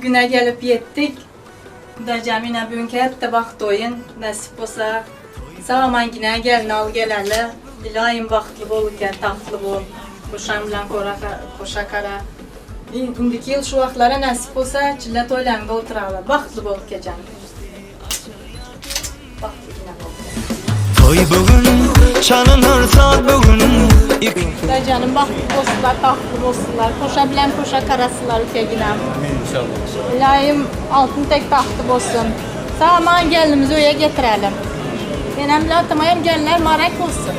güne gelip ýetdik. Hudaýjan ine bu günki hepde bagt oýun nesip bolsa. Sag-aman gine gelin al geleli. Ylaýym bagtly bol ike tagtly bol. Goşaň bilen goşa kara. Indiki ýyl şu wagtlara nesip bolsa çille toýlaryňda oturaly. Bagtly bol ikejan. Bagtly gine bol. Toý bu gün, çalynar saz bu gün. Hudaýjanym bagtly bolsunlar, tagtly bolsunlar. Goşa bilen goşa karasynlar ike ginem. Ylaýym altyn tek tagty bolsun. Sag-aman gelnimizi öýe getirelim. Enem bilen atama hem gelinler marek bolsun.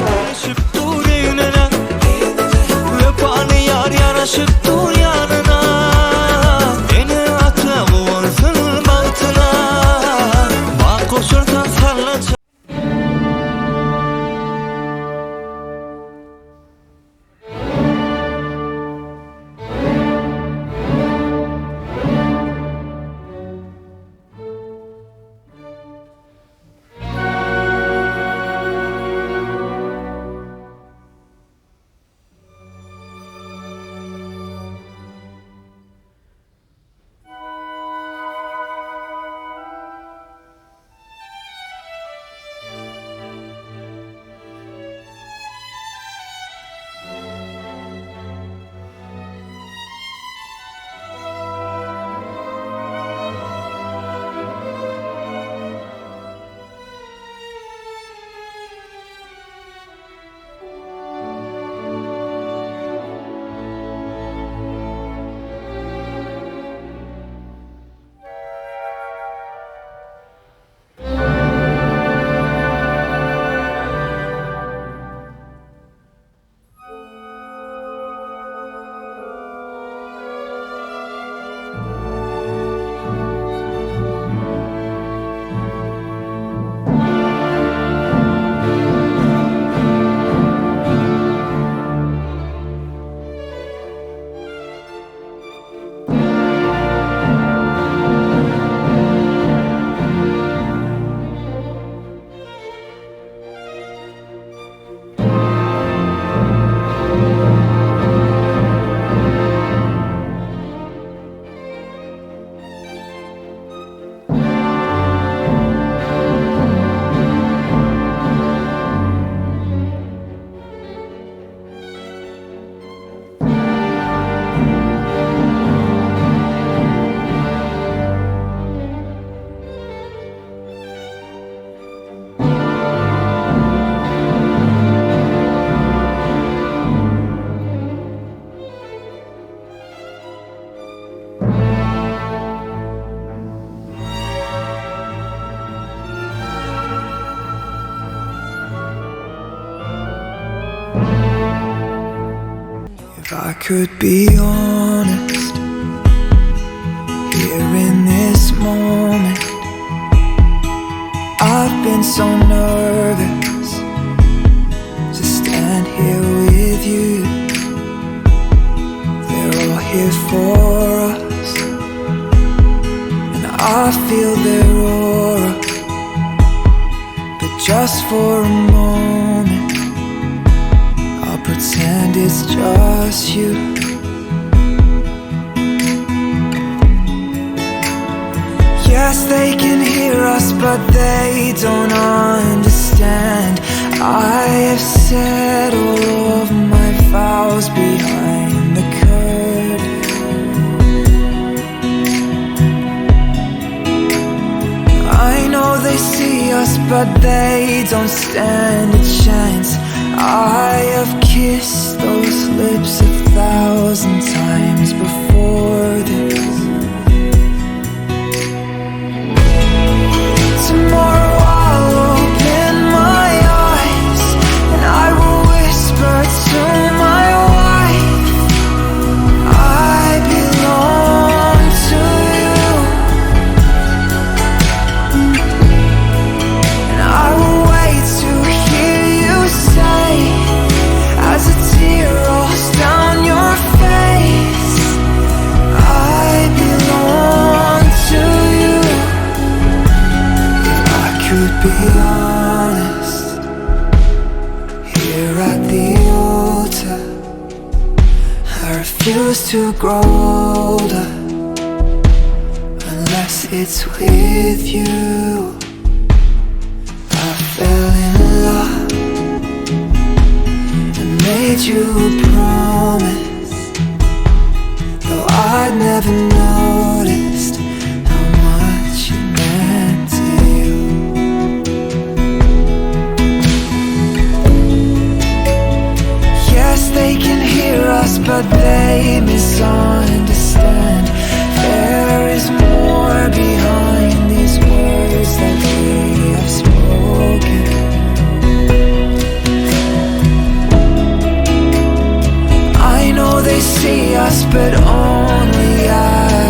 Garaşyp dur egnine Wepaly ýar ýaraşyp dur ýanyna Ene ata guwansyn bagtyna Bag goşarsaň salla If I could be honest, here in this moment, I've been so nervous to stand here with you. They're all here for us, and I feel their aura. But just for a moment, I'll pretend it's just you. Yes, they can hear us, but they don't understand. I have said all of my vows behind the curtain. but they don't stand a chance. I have kissed those lips a thousand times before this. Tomorrow I'll open my eyes and I will whisper to my wife, I belong to you. And I will wait to hear you say, as a tear rolls down your face, I belong to you. If I could be honest, here at the altar, I refuse to grow older unless it's with you. I fell in love and made you a promise, though I'd never noticed how much it meant to you. Yes, they can hear us, but they misunderstand. There is more behind these words that we have spoken. I know they see us, but only as.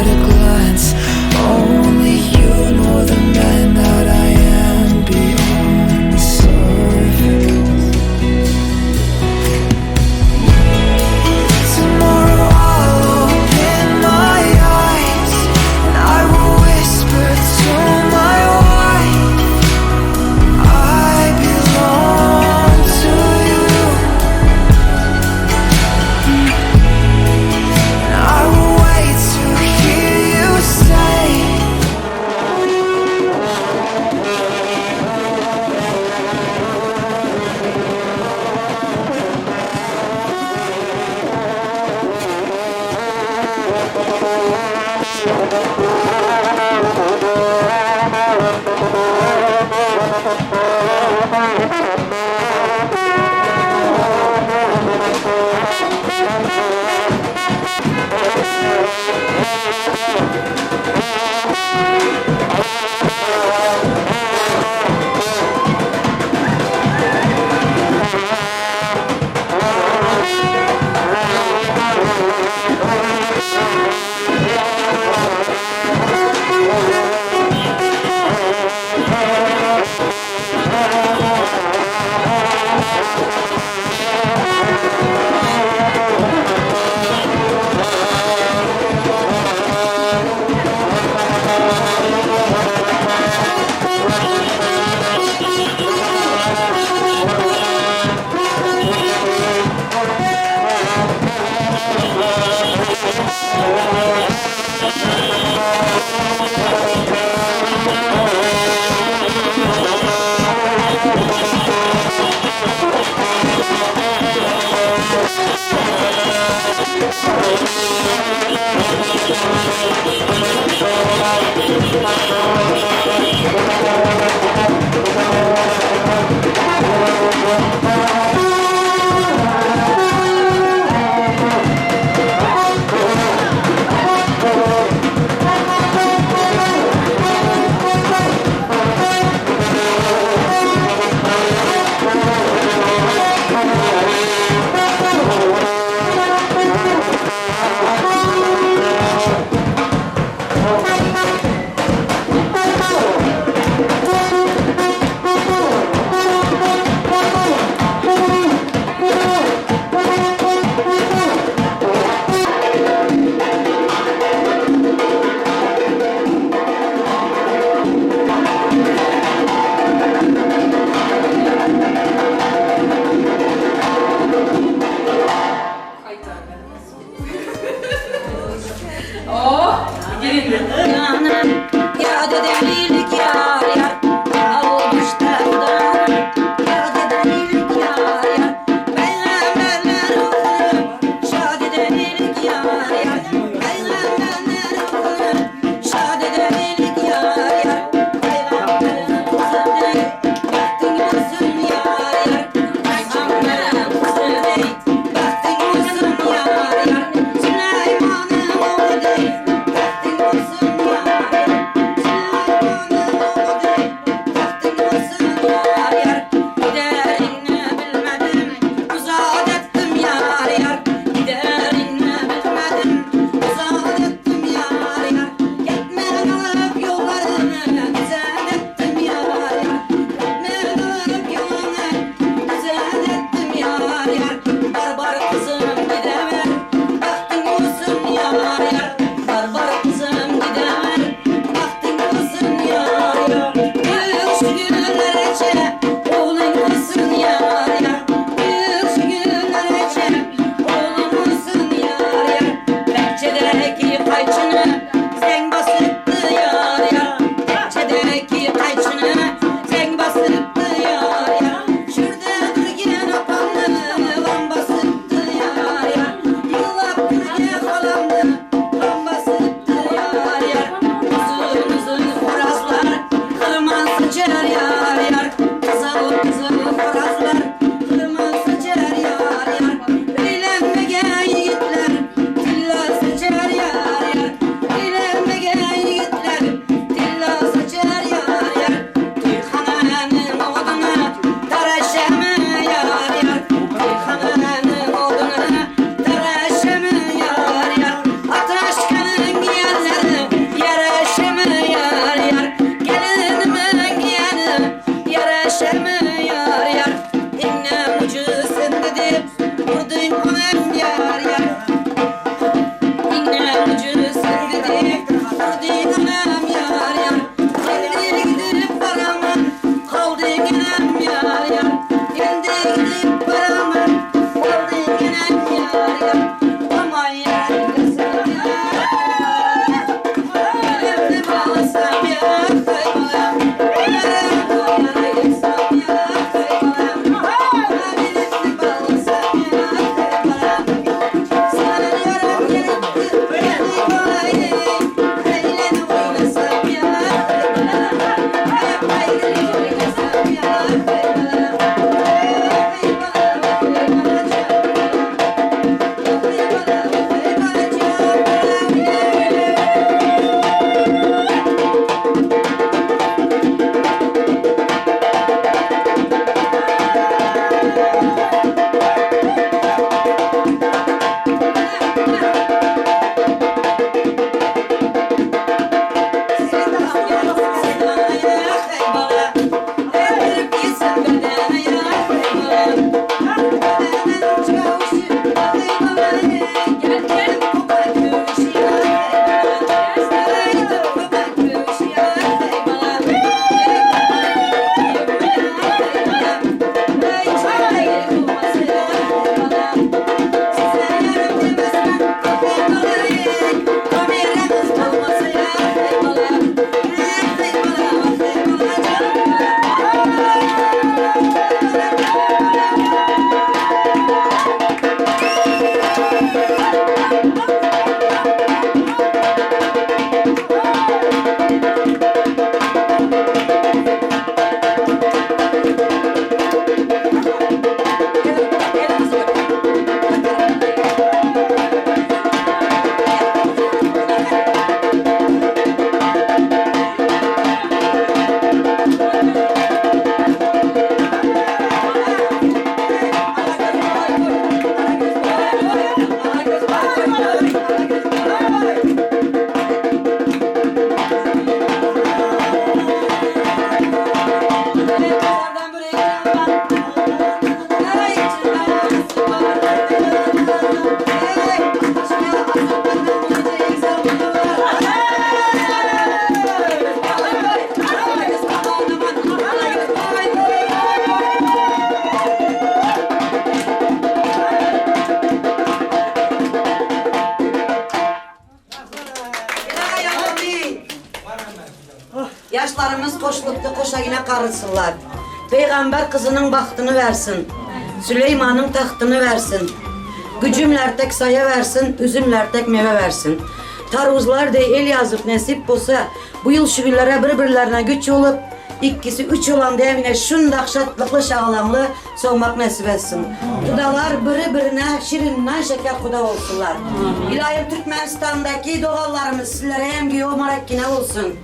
Yaşlarımız koşluklu koşagine karılsınlar. Peygamber kızının bahtını versin. Süleyman'ın tahtını versin. Gücümler tek saya versin, üzümler tek meyve versin. Taruzlar de el yazıp nesip bolsa bu yıl şükürlere birbirlerine güç olup İkisi üç olan devine şundak şatlıklı şağlamlı solmak nasip etsin. Kudalar biri birine şirinden şeker kuda olsunlar. İlahim Türkmenistan'daki doğallarımız sizlere hem giyo marakkine olsun.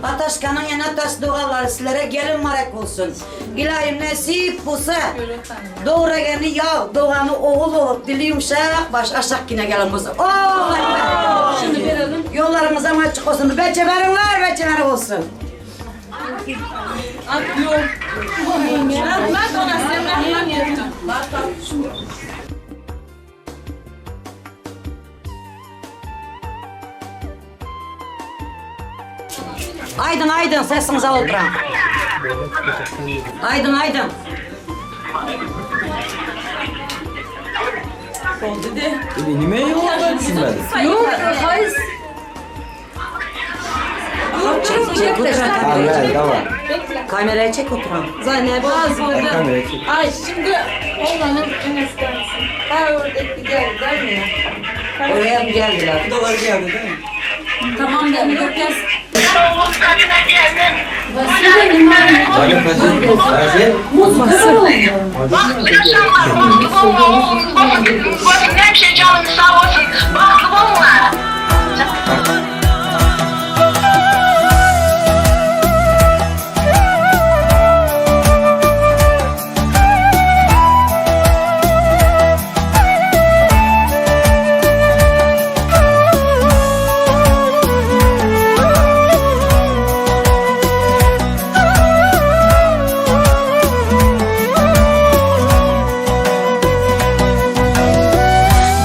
Ataşkanın yana taş doğalları sizlere gelin marak olsun. İlahim nasip olsa doğragani yağ, doğanı oğul olup dili yumuşak baş aşak yine gelin olsun. Oh, Şimdi verelim. Yollarımız ama açık olsun. Beceberin var, beceber olsun. Rahmet ona sen rahmet yaptın. Aydın aydın sesinizi oturan. Aydın aydın. Nime yollar düşünmedin? Yok, hayır. Çek çek oturan. Tamam, tamam. Kameraya çek oturan. Zeynep az burada. Kameraya çek. Ay şimdi oğlanın üniversitesi. Ben oradaki geldi değil mi? Oraya mı geldiler? Tamam da yok yaz. Bahtlı yaşamlar, bahtlı olma oğlum. Babası hemşe canın sağ olsun. Bahtlı olma.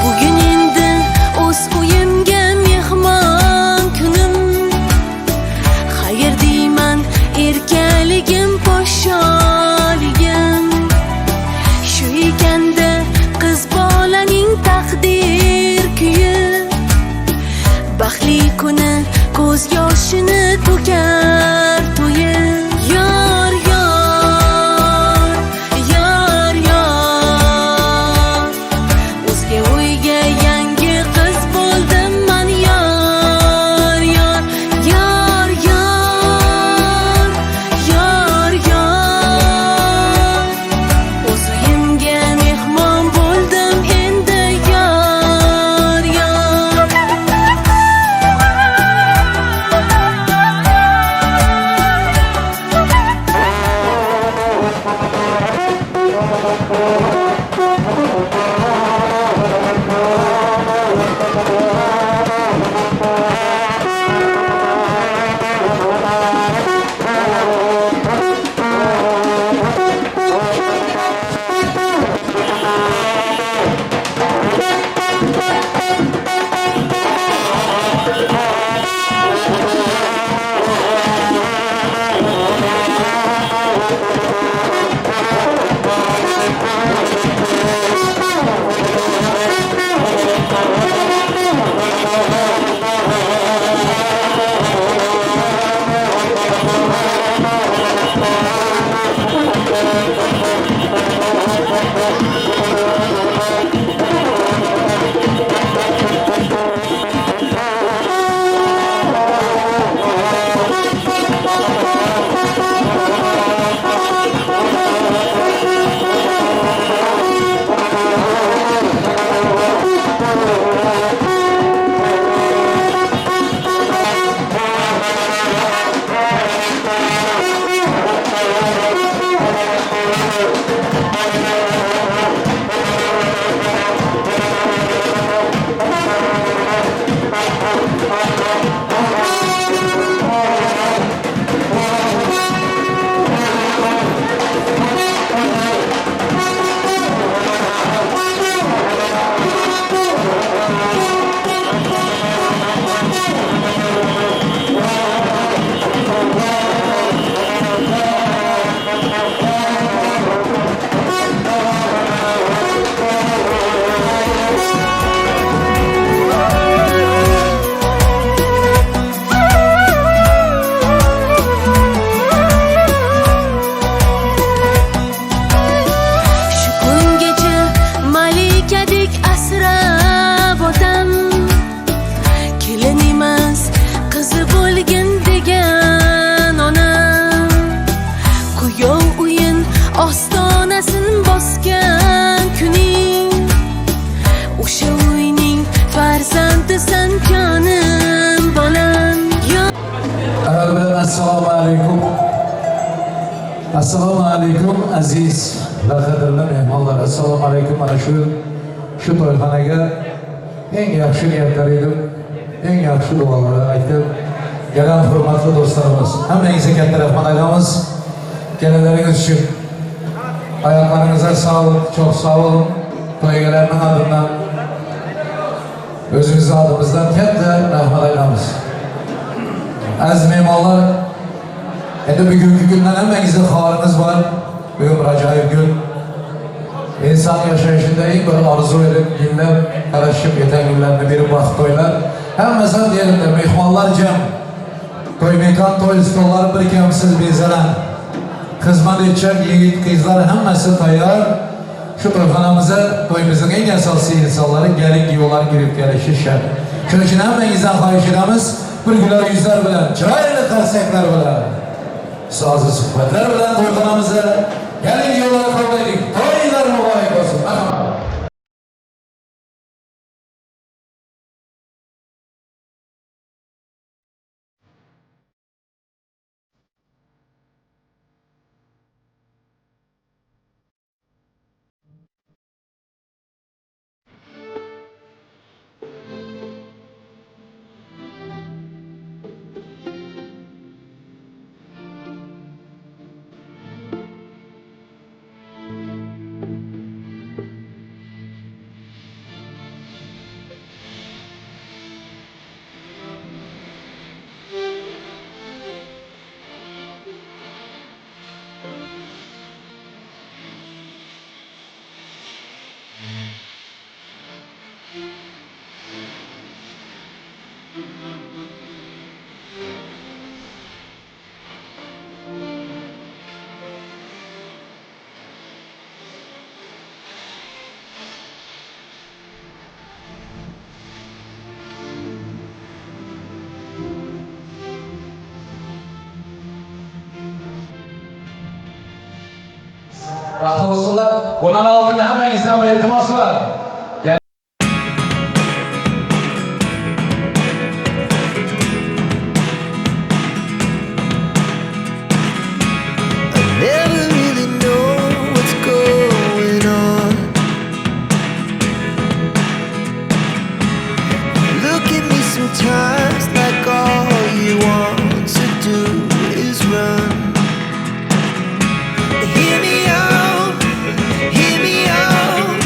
Bugun endi o'z uyimga. Assalomu alaykum. Assalomu alaykum aziz va qadrli mehmonlar. Assalomu alaykum mana shu to'yxonaga eng yaxshi niyatlar edib, eng yaxshi duolarni aytib kelgan hurmatli do'stlarimiz. Hammangizga katta rahmat aytamiz. Kelganlaringiz uchun oyoqlaringizga sog'lik, çok sağ olun. To'ygalarning adından o'zimizni adımızdan katta rahmat aytamiz. Aziz mehmonlar, endi bugungi kundan hammangizda xabaringiz bor. Bugun bir ajoyib kun. Inson yashayishida eng bir orzu edib, yillab qarashib yetan kunlarni biri baxt to'ylar. Hammasi diyelim mehmonlar jam. To'y mekon, to'y stollari bir kamsiz bezalan. Xizmat etgan yigit qizlar hammasi tayyor. Shu to'yxonamizga to'yimizning eng asosiy insonlari gelin kuyovlar kirib kelishi shart. Shuning uchun hammangizdan xohish etamiz, bir güler yüzler bilan, chiroyli qarsaklar bilan, sozli suhbatlar bilan to'yxonamizga gelin kuyovlarni qabul eting. To'ylar muborak bo'lsin. Marhamat. Rahat olsunlar. Bundan oldin hammangizdan bir iltimos bor. I never really know what's going on. Look at me sometimes like all you want to do is run. Hear me out, hear me out.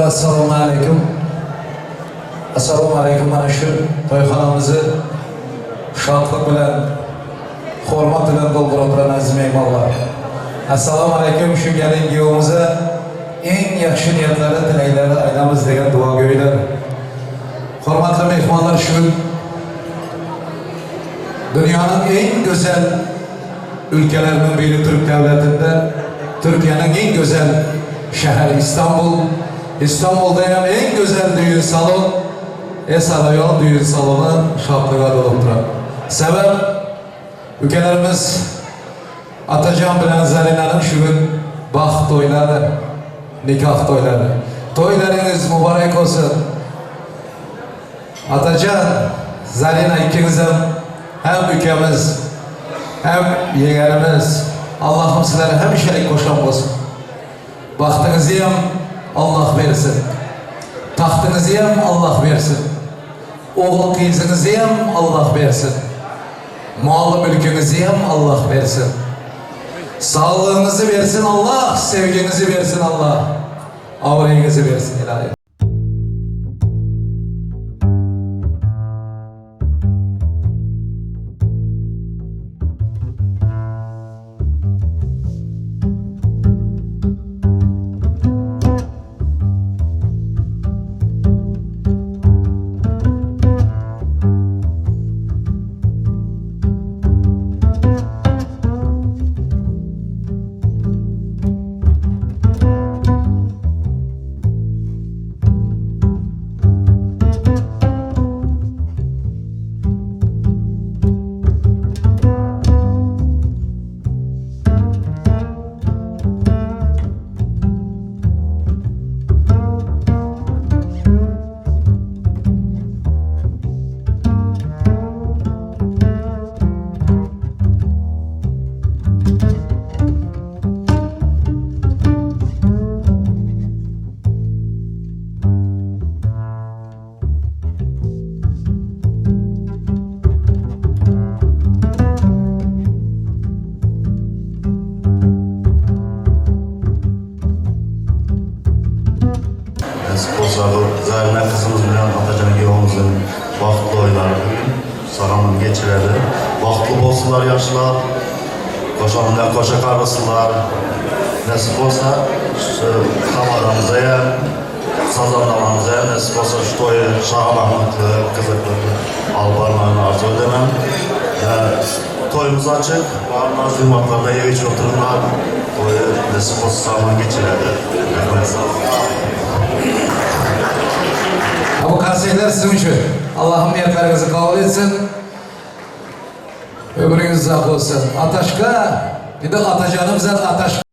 Assalamu aleýkum. Assalamu aleýkum mana şu toýhanamyzy şatlyk bilen, hormat bilen dolduryp oturan äziz myhmanlar. Assalamu aleýkum şu gelin giýewimize iň ýagşy niýetleri, dilegleri aýdamyz degen duagöýler. Hormatly myhmanlar şu gün dünýäniň iň gözel ülkeleriniň biri Türk döwletinde Türkiýäniň iň gözel şäheri İstanbul. İstanbulda hem iň gözel düýün salon Esarayol düýün salony şatlyga dolup durar. Sebäp ülkelerimiz Atajan bilen Zarinanyň şu gün bagt toýlary, nikah toýlary. Toýlaryňyz mübarek bolsun. Atajan, Zarina ikiňizem hem ükemiz, hem ýegenimiz. Allahym sizlere hemişelik goşan bolsun. Bagtyňyzy hem Allah bersin. Tagtyňyzy hem Allah bersin. Ogul gyzyňyzy hem Allah bersin. Maly-mülküňizi hem Allah bersin. Saglygyňyzy bersin Allah, sevgiňizi bersin Allah. Abraýyňyzy bersin ilahi. Nesip bolsa bu Zarina gyzymyz bilen Atajan giýewimiziň bagtly toýlary bu gün sag-aman geçireli. Bagtly bolsunlar ýaşlar. Goşa bilen goşa garysynlar. Nesip bolsa şu tamadamyza hem sazandamamyza hem nesip bolsa şu toýy şagalaňlykly, gyzykly alyp barmagyny arzuw edemen. Toýumyz açyk. Barlar zülmatlarda ýeg içip otururlar. Toýy nesip bolsa sag-aman geçireli. Rahmet sag boluň. Bu konsertler siziň üçin. Allahym niýetleriňizi kabul etsin. Ömrüňiz uzak bolsun. Ataşka, indi Atajanym sen Ataşka.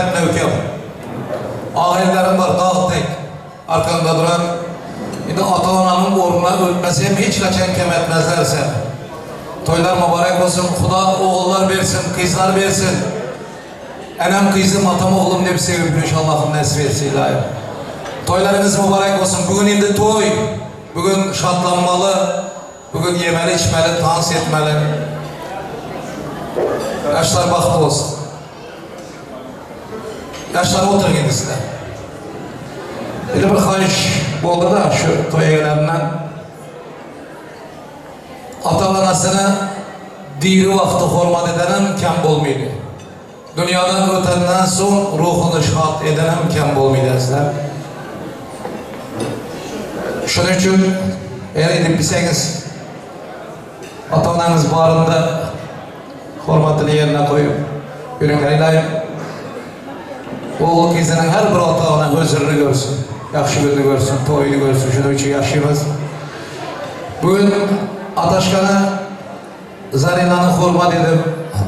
etme ukem. Agayinlerim bar dag tek arkanda duran. Indi ata-ananyň ornuna ötmese hem hiç haçan kem etmezler seni. Toýlar mübarek bolsun, Huda ogullar bersin, gyzlar bersin. Enem gyzym, atam oglum diýip sevip ýörüş Allahym nesip etse ilaýym. Toýlaryňyz mübarek bolsun. Bu gün indi toý. Bu gün şatlanmaly. Bu gün ýemeli, içmeli, tans etmeli. Ýaşlar bagtly bolsun. Ýaşlar oturyň indi sizler. Indi bir haýyş boldy-da şu toý egelerinden. Ata-anasyny diri wagty hormat edenem kem bolmydy. Dünýadan ötenden soň ruhuny şat edenem kem bolmydy äzizler. Şonuň üçin eger edip bilseňiz ata-anaňyz barynda hormatyny ýerine goýup ýörüňler ilayim. Ogul gyzynyň her bir ota-ana hözirini görsün, ýagşy gününi görsün, toýuny görsün şonuň üçin ýaşaýmyz. Bu gün Ataşkana Zarinany hormat edip,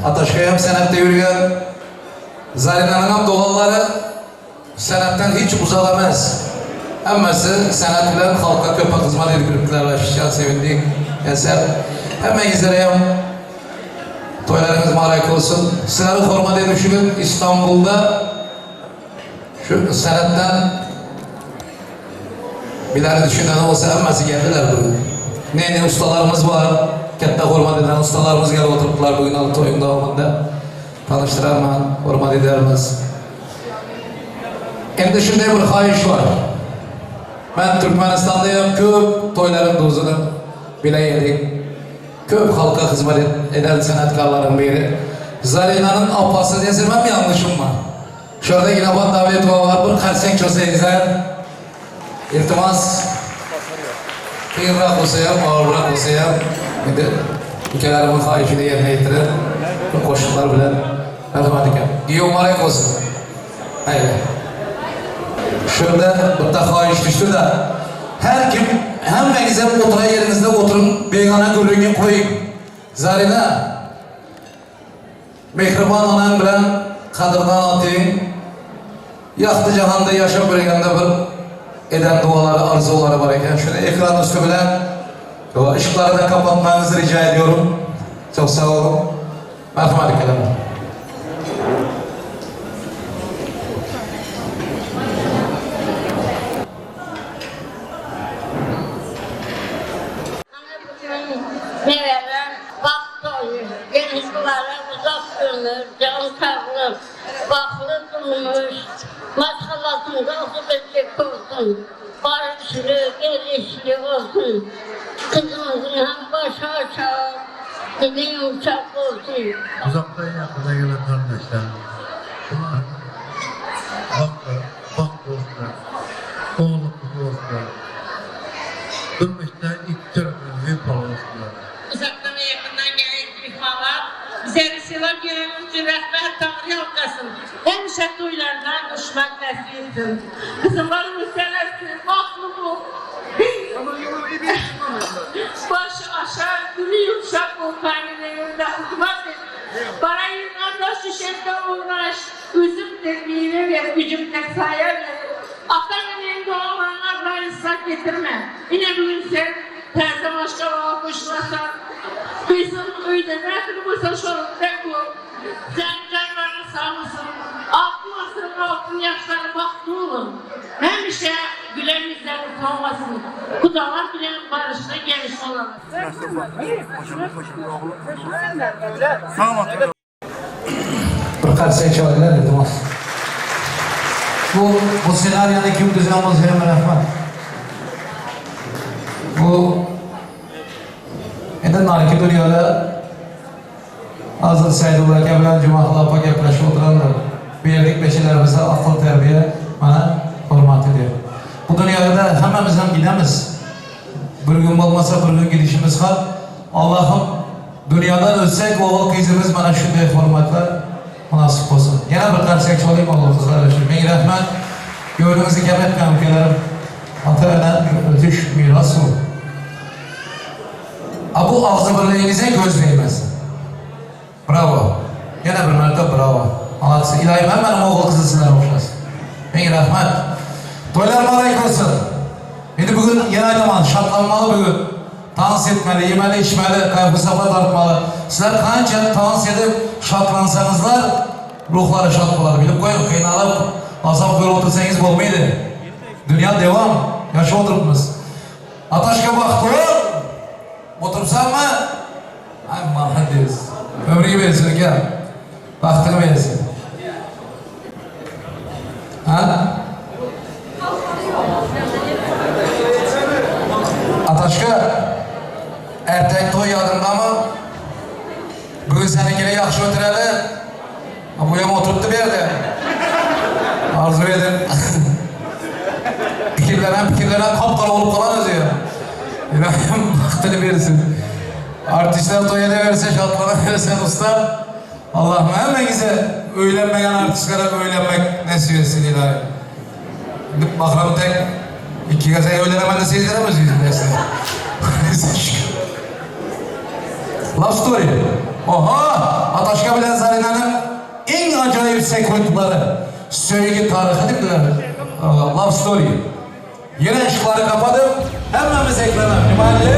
Ataşka hem senetde ýörýär. Zarinanyňam doganlary senetden hiç uzak emes. Hemmesi senet bilen halka köpe hyzmat edip ýörüpdiler aşşa sevindik. Eser. Hemmeňizlere hem toýlaryňyz mübarek bolsun. Sizleri hormat edip şu gün İstanbulda şu senetden Bileni düşüneni bolsa hemmesi geldiler bugün. Ne ne ustalarymyz bar. Ketde hormat eden ustalarymyz gelip oturypdylar bugün al toýuň dowamynda. Tanyşdyrarman, hormat edermiz. Endi şunday bir haýyş bar. Men Türkmenistanda hem köp toýlaryň duzuny bile ýedik. Köp halka hyzmat eden senetkarlaryň biri. Zarinanyň apasy desem hem ýalňyşym bar. Şurada Inabat Dawletowa bar, bir karsenk çözseňizler. Iltimas, kynrak bolsa hem, agyrrak bolsa hem, indi ukalarymyň haýyşyny ýerine ýetirer bir goşuklar bilen. Merhamet uka. Giýew mübarek bolsun. Haýyr. Şurada bitta haýyş düşdi-de, her kim, hemmeňiz hem oturan ýeriňizde oturyň, begana gürrüňi goýuň. Zarina. Mähriban anaň bilen gadyrdan atyň ýagty jahanda ýaşap ýörgende bir eden dualary arzuwlary bar eken şuny ekran üsti bilen yşyklary da kapatmagyňyzy rica ediyorum çok sag boluň merhamet ukalar. Maňa bu gün berlen bagt toýy, gelin-gyzlara uzak ömür, jan saglyk, bagtly durmuş, maşgalasynda huzur bolsun, baryşly, gelişli bolsun. Gyzymyzyň hem başy açar, dili ýumşak bolsun. Uzakdan ýakyna gelen garyndaşlar, bular bagtly, bagtly bolsunlar, ogully-gyzly bolsunlar. Durmuşda iki tarapdan wepaly bolsunlar. Uzakdan we ýakyndan gelen myhmanlar bizleri sylap geleniňiz üçin rahmet Taňry ýalkasyn. Hemişe toýlarda duşmak nesip etsin. Gyzymlar ösen ösün bagtly bol. Başy aşak dili ýumşak bol kaýneneňize hyzmat et. Bara ýygnap daş düşekde ognaş üzümdir miwe ber güjümdir saýa ber. Ataň eneň doganlaryňa zaýysrak getirme. Ine bu gün sen täze maşgalaňa goşularsaň. Gyzyň öýde nähili bolsa şonuň bol. Sen janlaryň sag bolsun. Altyn asyryň altyn ýaşlary bagtly boluň. Hemişe gülen ýüzleriňiz solmasyn. Gudalar bilen baryşly gelişli bolaly. Bir karsak çalinglar iltimos. Bu bu ssenariyani kim tuzgan bo'lsa ham rahmat. Bu endi narigi dunyoda hozir Saydulla aka bilan Jumaqul opa gaplashib o'tiradilar. Bu yerlik bechalarimizda aql tarbiya mana hurmat deb. Bu dunyoda hammamiz ham gidamiz. Bir gün bo'lmasa bir gün gidishimiz haq. Allohim dunyodan o'tsak o'g'il qizimiz mana shunday hurmatlar munosib bo'lsin. Yana bir qarsak chaling o'g'il qizlar uchun. Ming rahmat. Yo'lingizni kamaytmang ukalarim. Ota ona o'tish meros bu. A bu og'zi birligingizga ko'z tegmasin. Bravo. Yana bir marta bravo. Maladsy. Ilayim hemmeniň ogul gyzy sizlere ogşasyn. Miň rahmet. Toýlar mübarek bolsun. Indi bu gün ýene aýdaman şatlanmaly bu gün. Tans etmeli, ýemeli, içmeli, kaýfy-sapa tartmaly. Sizler kança tans edip şatlansaňyzlar ruhlary şat bolar. Bilip goýuň, gynalyp, azap görüp otursaňyz bolmaýdy. Dünýä dewam. Ýaşap oturypmyz. Ataşka bagtly bol! Otursaňmy? Aý malades. Ömrüňi bersin aka. Bagtyňy bersin. Ha? Ataşka, ertek toý ýadyňdamy? Bugün seniňkini ýagşy ötüreli. Bu hem oturypdy bu ýerde. Arzuw edip. Pikirlenen pikirlenen kap-gara bolup galan özi. Ibrahim bagtyny bersin. Artistler toý edeberse, şatlanaberse usta. Allahym hemmeňize öýlenmeýän artistlere öýlenmek nesip etsin ilahi. Indi Bahram tek iki gezek öýlenemen dese ýeterem özi neyse. Love story. Oha! Ataşka bilen Zarinanyň iň ajaýyp sekuntlary. Söýgi taryhy diýipdiler. Love story. Ýene yşyklary kapadyp, hemmämiz ekrana. Nima-le?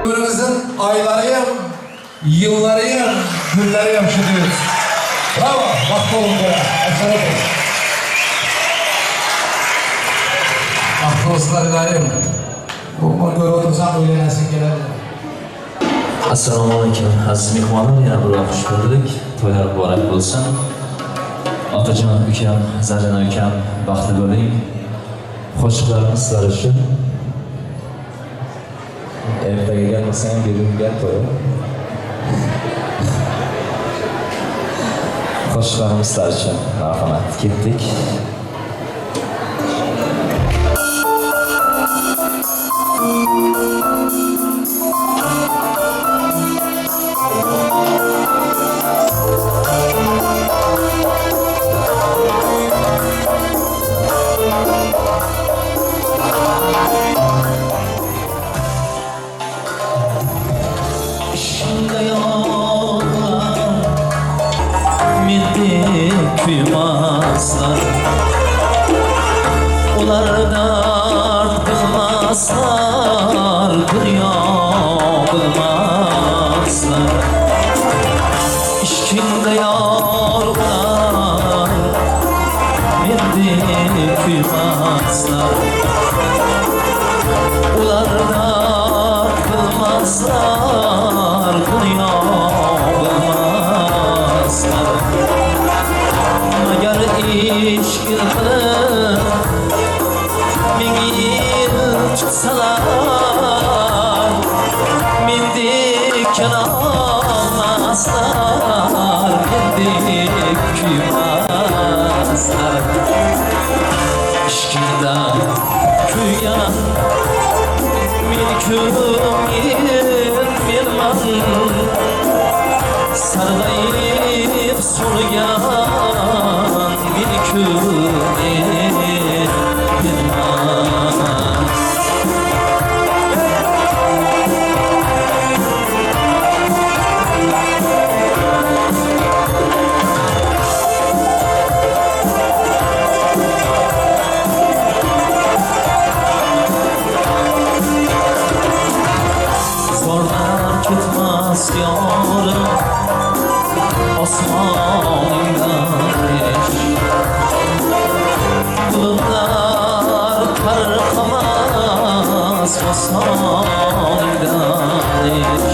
Ömrüňiziň aýlaryam, ýyllaryam, günleriam şu düýt. Brawo! Bagtly boluň göre. Aşgabat bolsun. Bagtly bolsunlar ilaýym. Muny görüp otursaň öýlenesiň geler. Assalomu alaykum aziz mehmonlar yana bir bor xush ko'rdik to'ylar muborak bo'lsin Otajon ukam Zarina ukam baxtli bo'ling qo'shiqlarimiz sizlar uchun ertaga kelmasang ham bugun gel to'y qo'shiqlarimiz sizlar uchun marhamat ketdik. Ishqimda yongan mendek kuymaslar Ular dard bilmaslar dunyo bilmaslar Ishqimda yor ular mendek kuymaslar Ular dard bilmaslar dunyo bilmaslar Magar ishq qilib ming yil tutsalar Mendek kelolmaslar mendek kuymaslar Ishqingda kuygan men ko'ngil menman Sarg'ayib so'lgan men ko'ngil menman Zorlar ketmas yorim osmoningdan ish Bulutlar tarqamas osmoningdan ish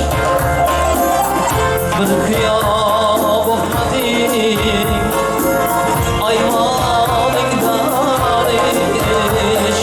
Bir qiyo boqmading ayvoningdan ish.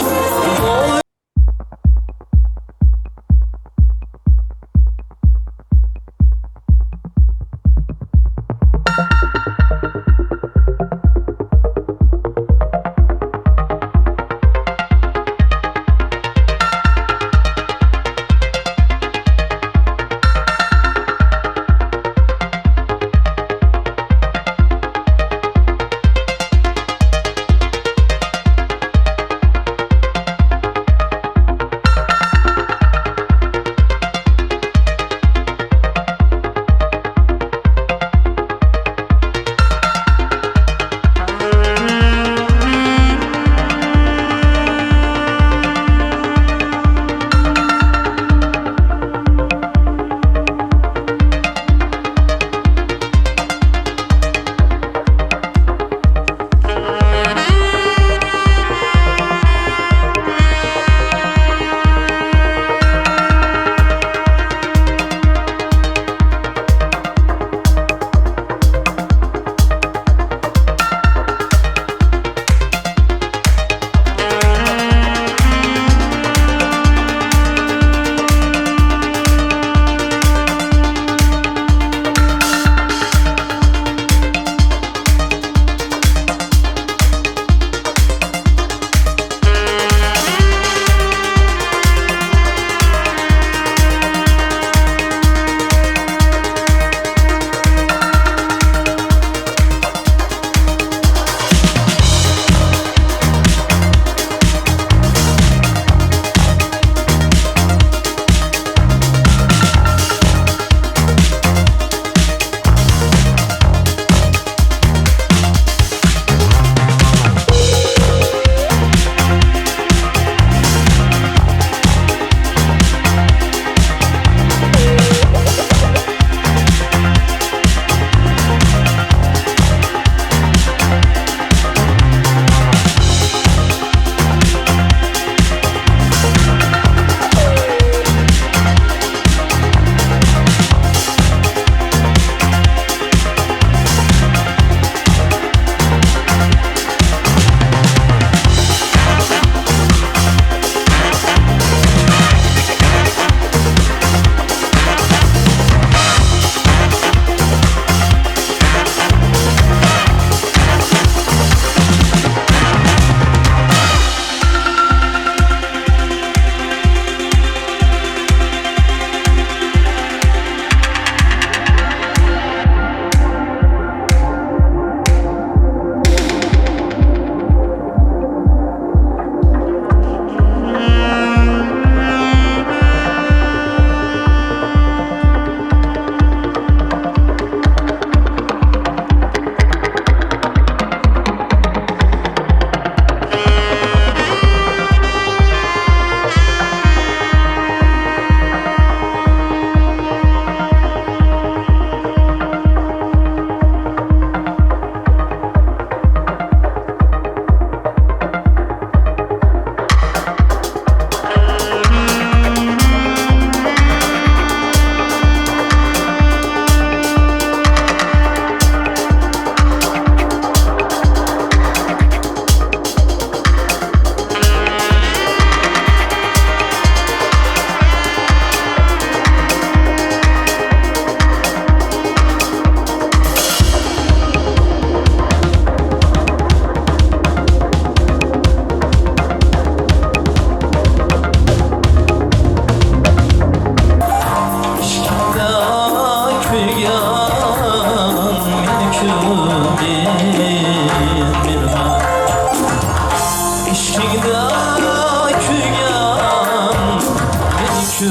Şu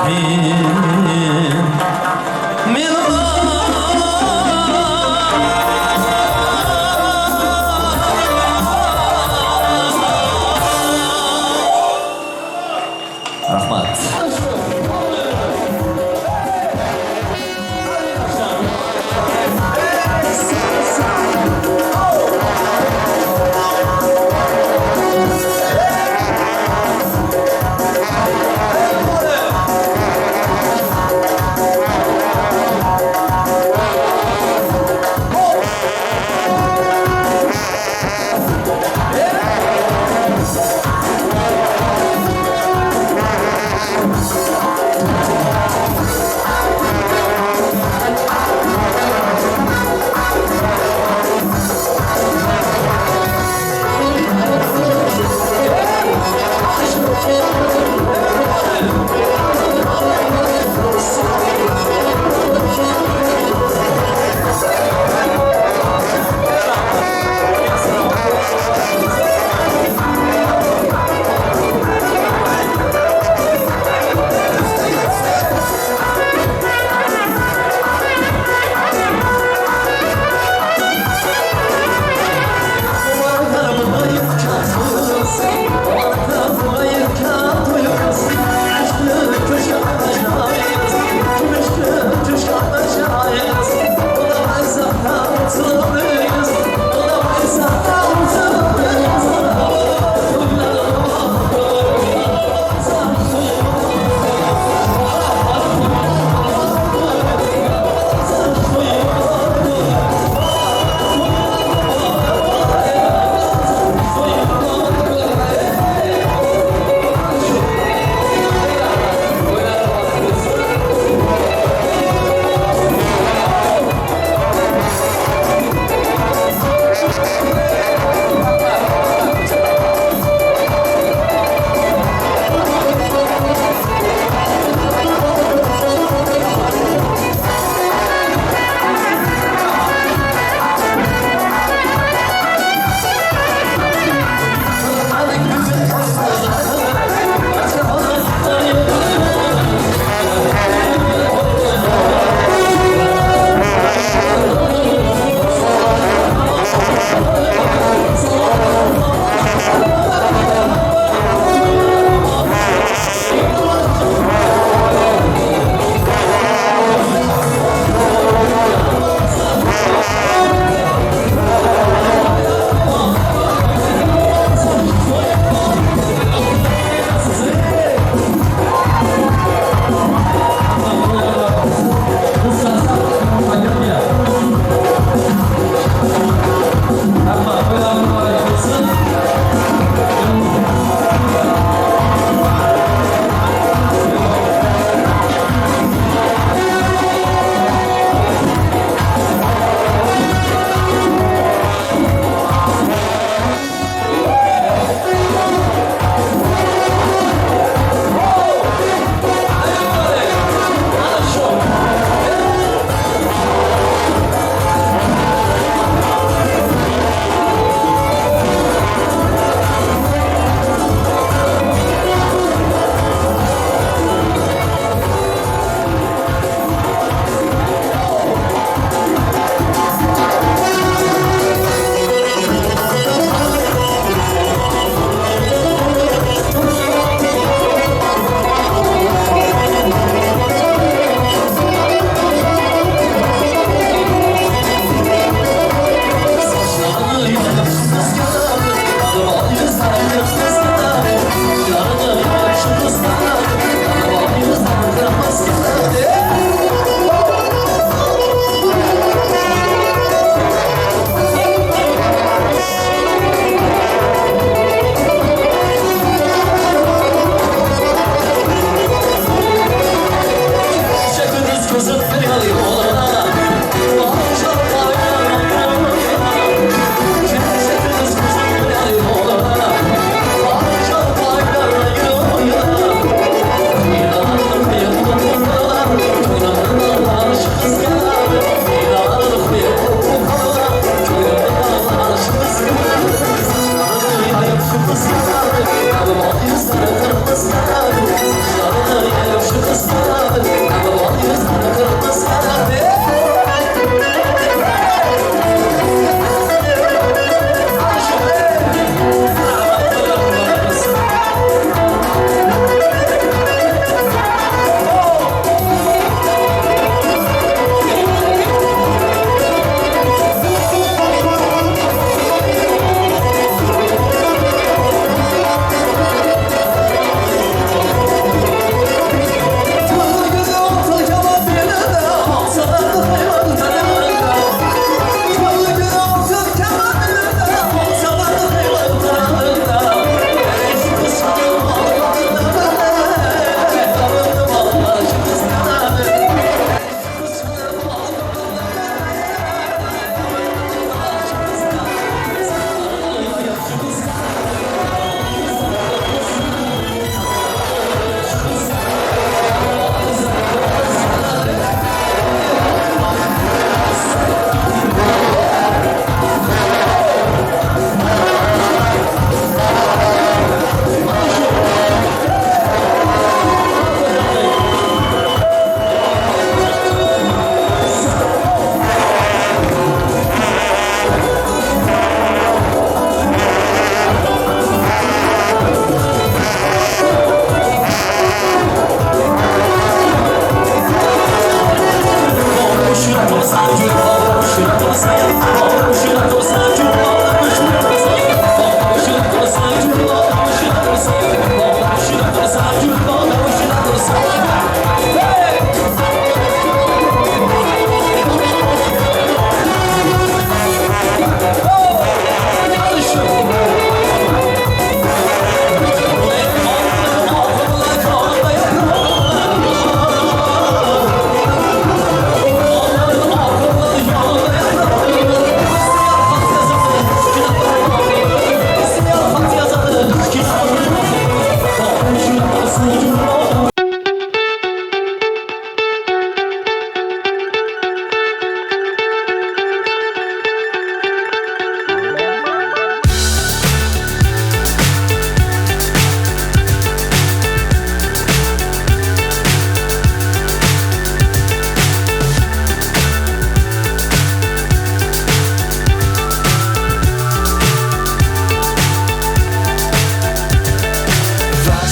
men men Rahmat.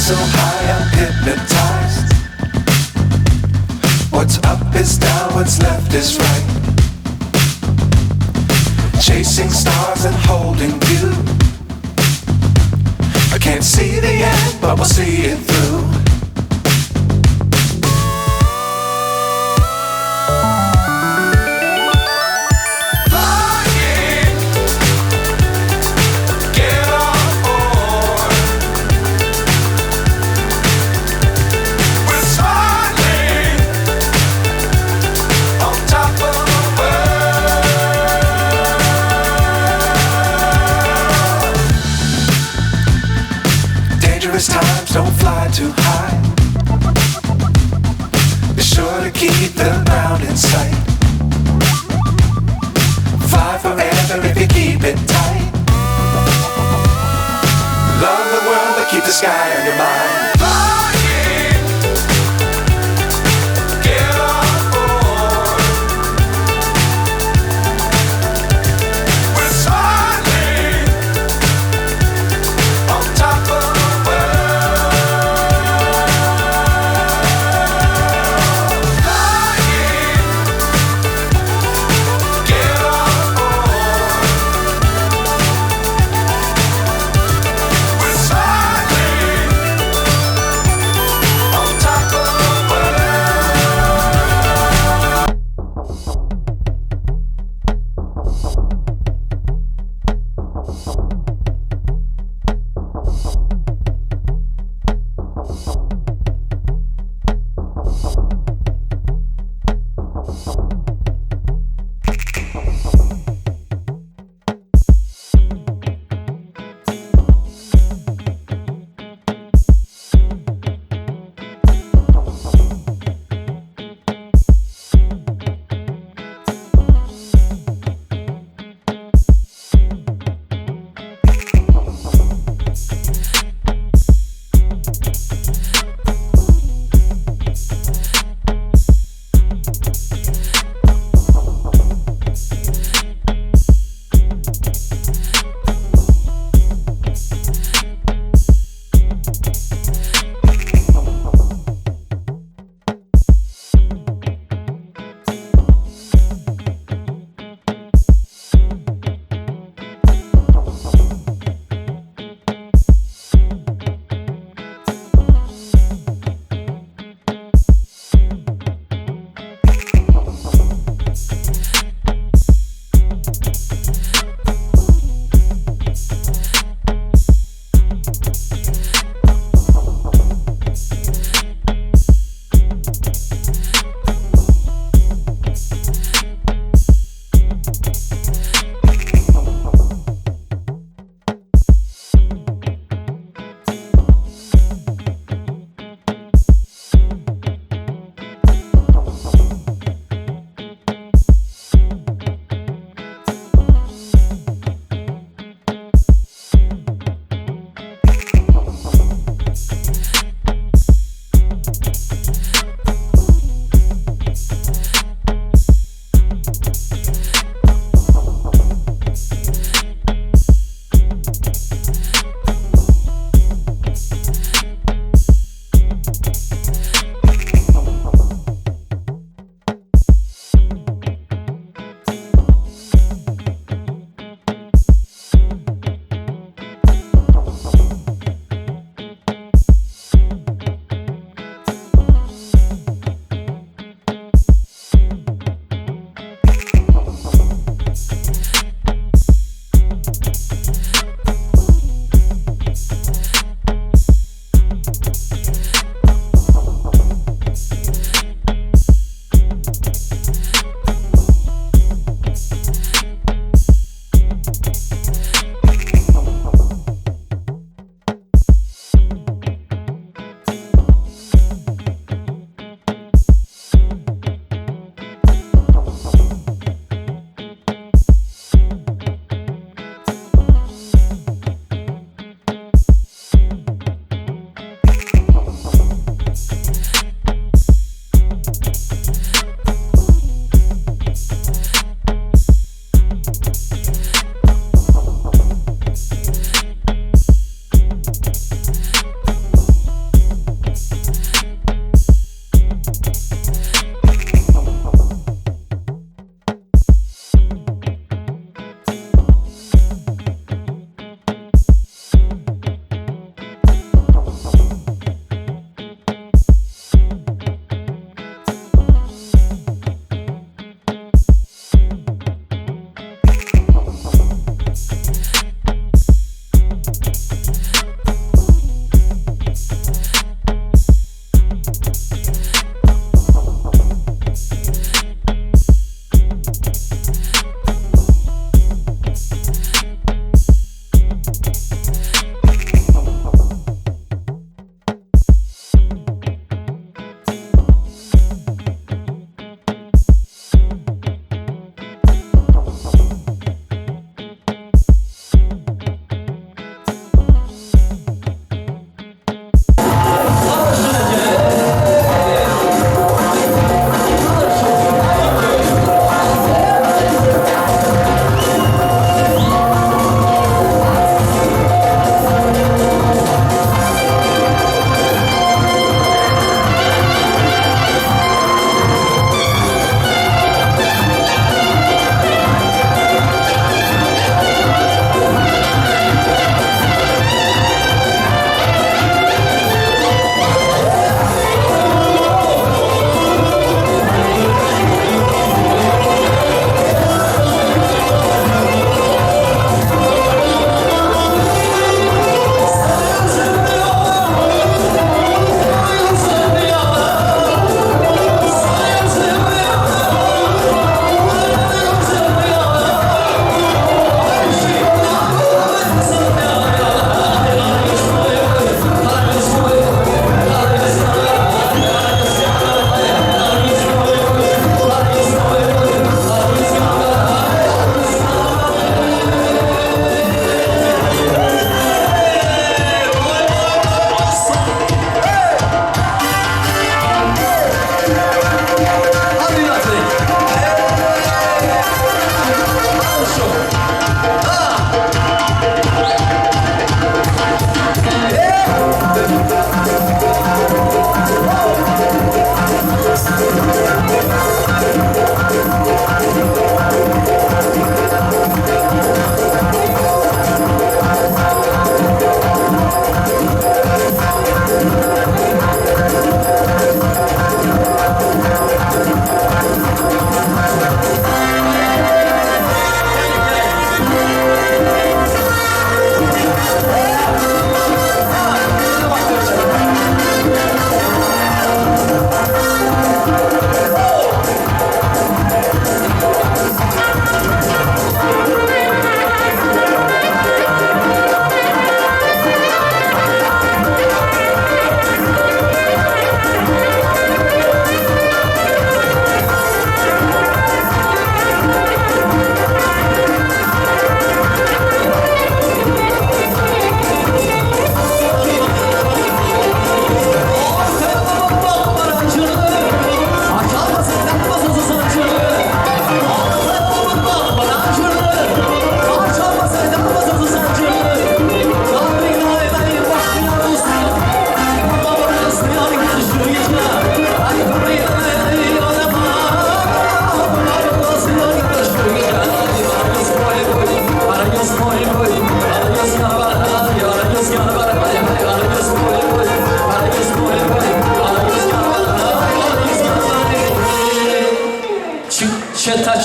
so high, I'm hypnotized. What's up is down, what's left is right. Chasing stars and holding you. I can't see the end, but we'll see it through. Flying, get on board. We're smiling on top of the world. Dangerous times don't fly too high. Be sure to keep the ground in sight. Fly forever if you keep it tight. Love the world, but keep the sky on your mind. Flying, get on board. We're smiling on top of the world. Flying, get on board. We're smiling.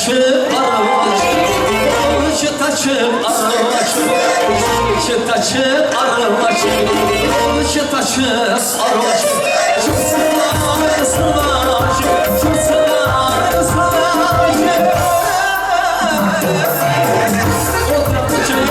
taçı arvaçı, taçı arvaçı, taçı arvaçı, taçı arvaçı. Şu sınav sınav, şu sınav sınav. Ot yaptı çay,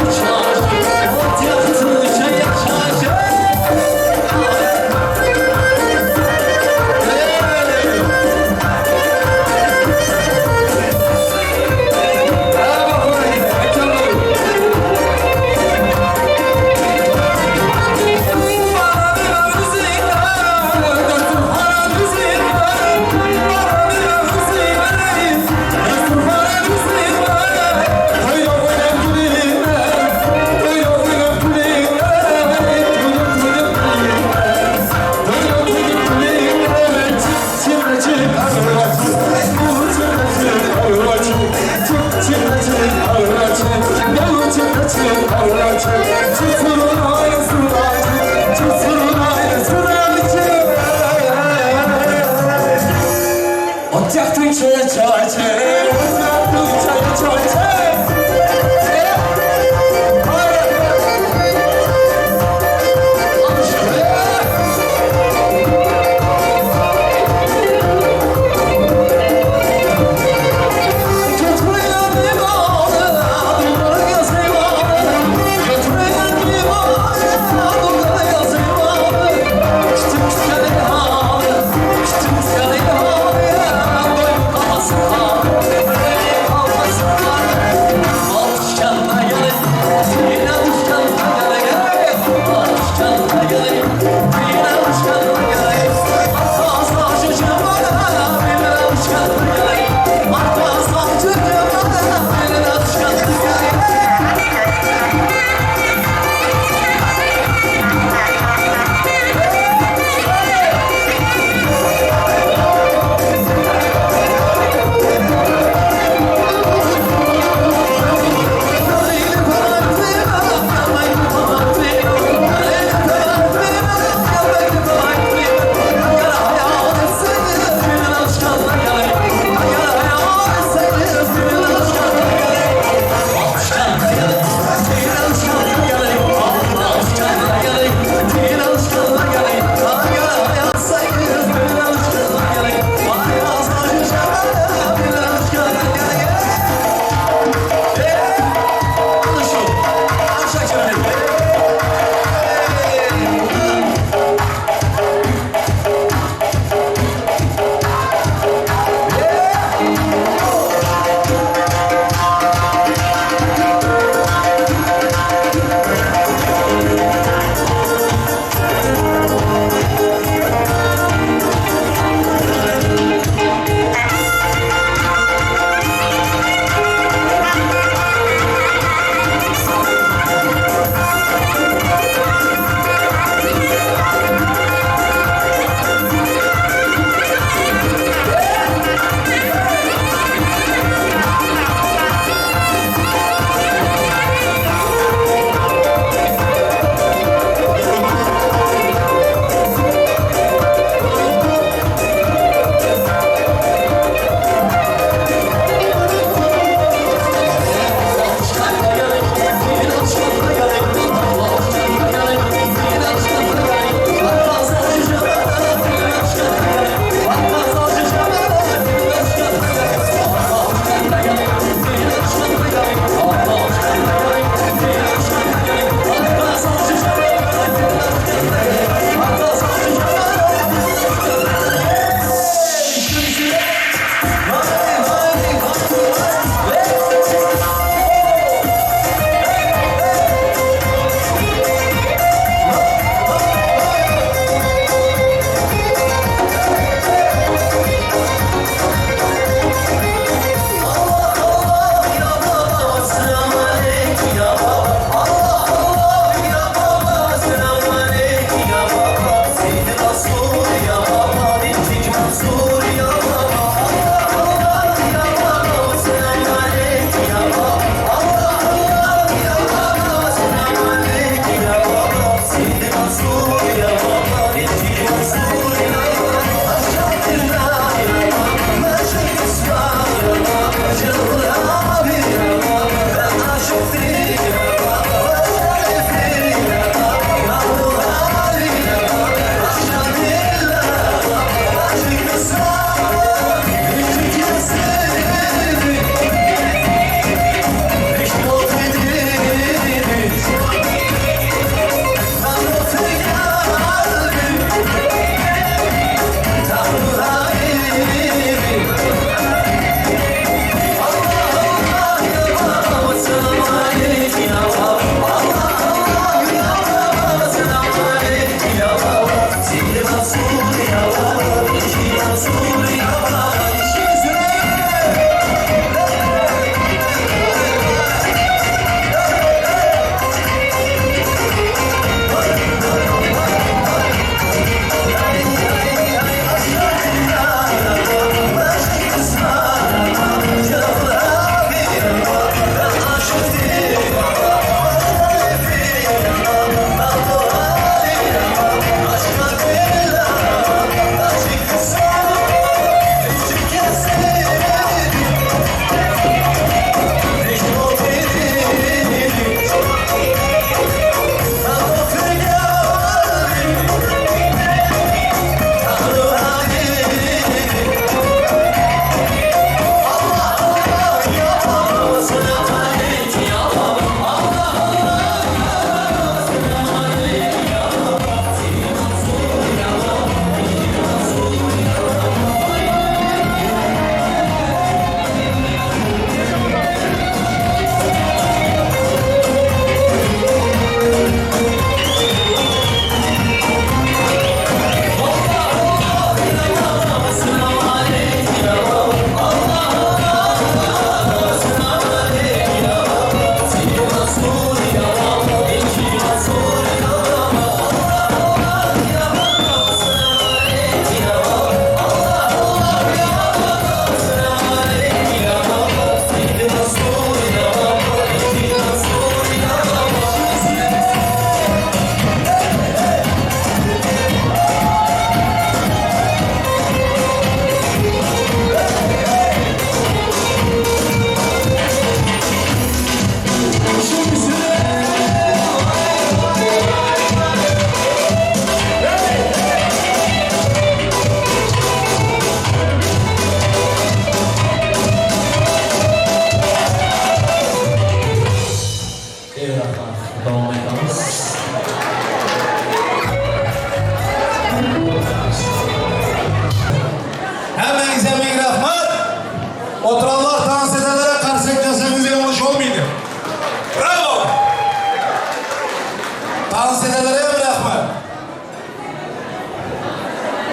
ot yaptı çay, çay.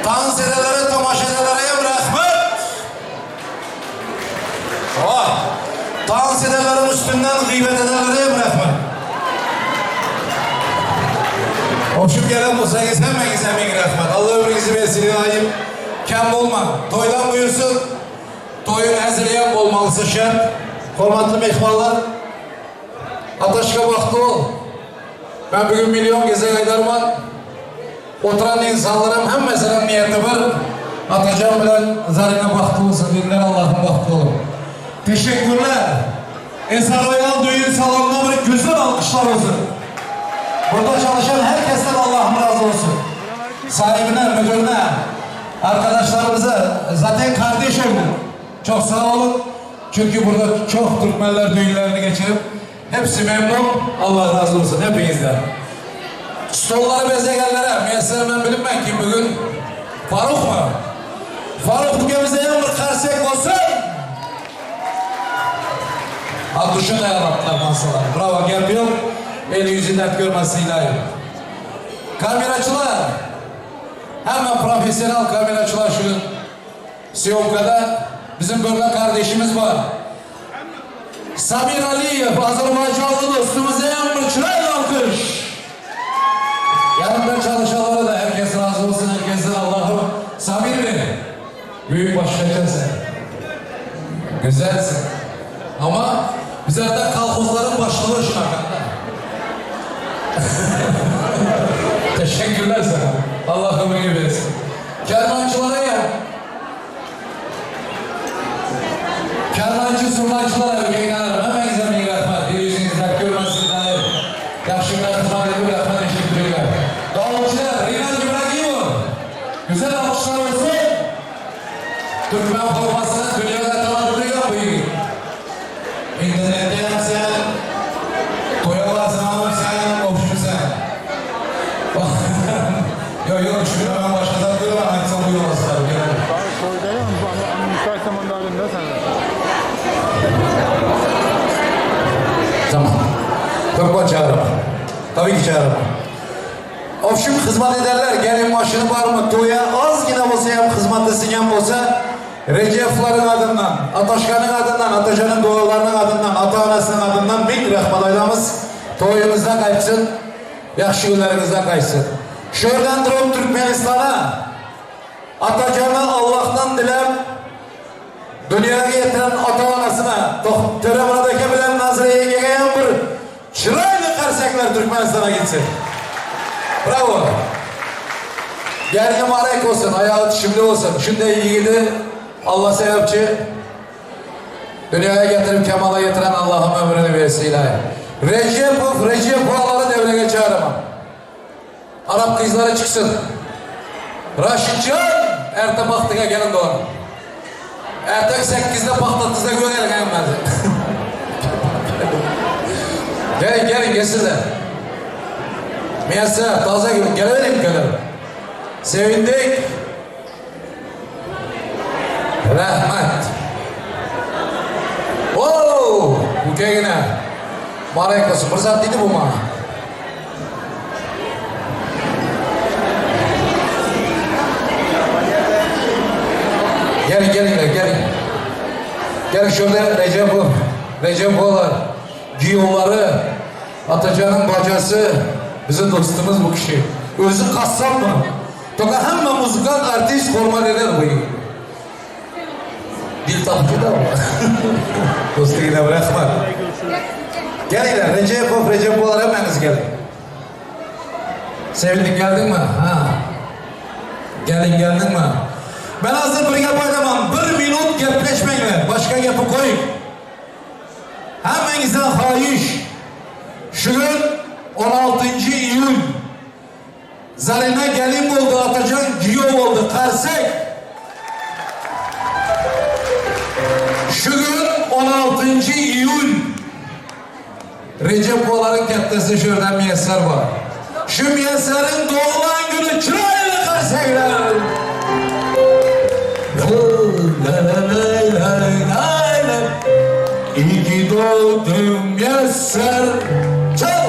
Tans edenlere, tomaşa edenlere hem rahmet. Oh, tans edenlerin üstünden gıybet edenlere hem rahmet. Oşup gelen bolsaňyz hemmäňize ming rahmet. Allah ömrüňizi bersin ilaýym. Kem bolmaň. Toýdan buýursun. Toýuň heziliyem bolmalysy şert. Hormatly myhmanlar. Ataşka bagtly bol. Men bugün milyon gezek aýdarman. Oturan insanlaryň hemmesiniň niýeti bir, Atajan bilen Zarina bagtly bolsun diýdiler, Allahym bagtly boluň. Teşekkürler. Esa Royal düğün salonuna bir güzel alkışlar olsun. Burada çalışan herkesten Allah'ım razı olsun. Sahibine, müdürüne, arkadaşlarımıza zaten kardeş oldu. Çok sağ olun. Çünkü burada çok Türkmenler düğünlerini geçirip hepsi memnun. Allah razı olsun hepinizden. Stolları bezegenlere, müyesser ben bilinmem ki bugün Faruk mu? Faruk ülkemize en bir karsek olsun. Abduş'un dayanattılar masalar. Bravo gel yok. Eli yüzü dert görmesin ilahi. Kameracılar. Hemen profesyonel kameracılar şu Siyomka'da bizim burada kardeşimiz var. Samir Aliyev, Azerbaycanlı dostumuz en bir çırayla alkış. Yanında çalışanlara da herkes razı olsun, herkesten Allah'ım. Samir Bey, büyük başkacaksın. Güzelsin. Ama bizlerden kalkozların başlığı şu hakkında. Teşekkürler sana. Allah ömrünü versin. Kervancılara gel. Kervancı zurnacılara erkekler hemen güzel bir rahmet. Bir yüzünüzden görmesin dair. Yaxşılar hizmet edip rahmet teşekkürler. Davulcular Rinal İbrahimov. Güzel alkışlar olsun. Türkmen formasını dünyada tanıtıyor bu yiğit. İnternette hem sen, toya varsan sen, komşu sen. Yok yok şunu ben başkadan diyorum aytsam duyamazlar. Gel. Müsait zamanda arayayım da sen. Tamam. Türkmen çağırma. Tabii ki çağırma. Obşim hizmet ederler. Gelin maşını var mı? Toya az yine olsa hem hizmet etsin hem olsa Recep'ların adından, Ataşkan'ın adından, Ataşan'ın dualarının adından, ata anasının adından bin rahmet aylamız. Toyumuzda kaçsın, yaxşı günlerimizde kaçsın. Şuradan durup Türkmenistan'a Atacan'ı Allah'tan dilem dünyaya getiren ata anasına Töremurat bilen Nazire yengeye bir çıraylı karsaklar Türkmenistan'a gitsin. Bravo. Gelini mübarek olsun, ayağı şimdi olsun. Şimdi yiğidi Allah sebepçi dünyaya getirip kemala getiren Allah'ım ömrünü versin ilahi. Recepov, Recepov'ları devreye çağırma. Arap kızları çıksın. Raşitcan, erte baktığa gelin doğru. Ertek 8'de patlattıysa görelim hemen. gelin gelin gelsinler. Miyasa taze gibi gelelim gelelim. Sevindik. Rahmet. Oo, ukegine. Mübarek olsun. Fırsat dedi bu bana. Gelin gelin gelin. Gelin şurada Recepov, Recepovlar, Giyonları, Atacan'ın bacası, bizim dostumuz bu kişi. Özü kassap mı? Toka hemme muzikant artist formal eder bu. Dil tapıcı da var. Dostu yine bırakma. Gelin Recepov, Recepovlar hepiniz gelin. Sevindik geldin mi? Ha. Gelin geldin mi? Ben hazır bir gap aytamam. Bir minut gapleşmanglar. Başka gapı koyun. Hemmingizden xahish. Şu gün 16. iyul. Zarina gelin oldu, Atacan giyo oldu. Karsek. Şu gün 16. iyul. Recepovların kattası şuradan müyesser var. Şu müyesserin doğulan günü çırayla karsekler. İyi ki doğdun müyesser. Çal.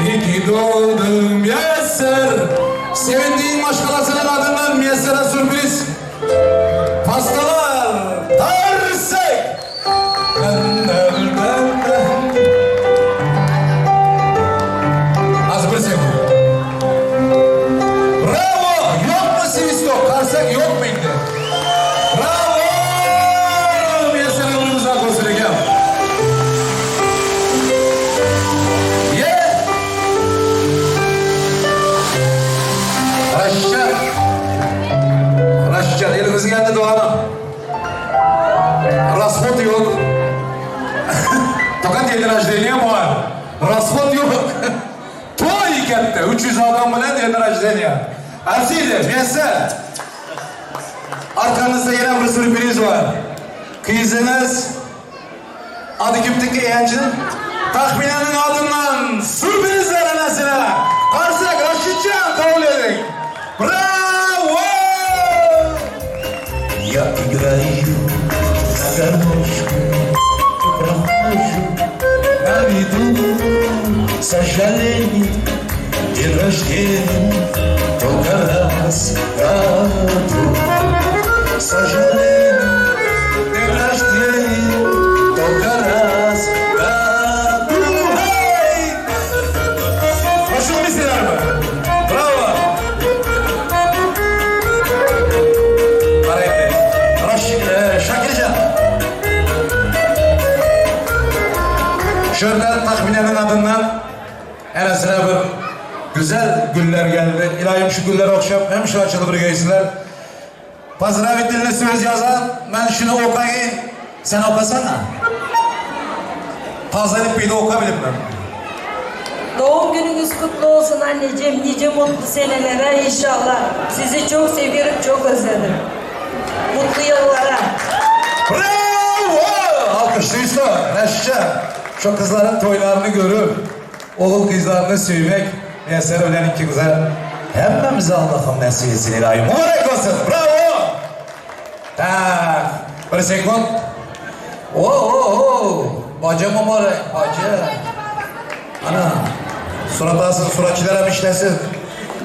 İyi ki doğdun müyesser. Sevindiğin maşgalasynyň adyndan Miýessere sürpriz. Pastalar tarsek! Az bir sekund. Bravo! Yok mu sivistok? Karsak yok mu indi? Bravo! Miýessere ömrümiz ak bolsun eken. Ye! Raşitjan. Raşitjan elimiz geldi doğanım. Расход yok. Tokat день рождения bor. Расход yo'q. To'y katta 300 odam bilan день рождения. Arziydi, Miyassa. Arkanızda yana bir sürpriz var. Kızınız adı kimdiki eğencinin? Tahminanın adından sürprizler anasına. Karsak Raşitcan kabul edin. Bravo! Я играю на гармошку, прохожу на виду сожалений, день рождения только раз в году. Сожалений, день рождения только раз в году. Hey! Hoşlanmışsınlar mı? Bravo! Arayın. Raş, e, Şakircan. Şuradan Tahmine'nin adından enesine bir güzel güller geldi. İlahim şu güller okşap hem şu açılı bir geysinler. Pozdravительный söz yazan, ben şunu okuyayım. Sen okasana. Tazelik bir de okabilirim ben. Doğum gününüz kutlu olsun anneciğim. Nice mutlu senelere inşallah. Sizi çok seviyorum, çok özledim. Mutlu yıllara. Bravo! Alkışlıysa Neşe. Şu kızların toylarını görüp, oğul kızlarını sevmek, Müyesser ölen iki kıza hemmemize Allah'ım nasip etsin ilahi. Mübarek olsun. Bravo! Tak. Bir sekund. Oo, oo, oo. Bacı mübarek, bacı. Ana. Surat alsın, suratçılar hem işlesin.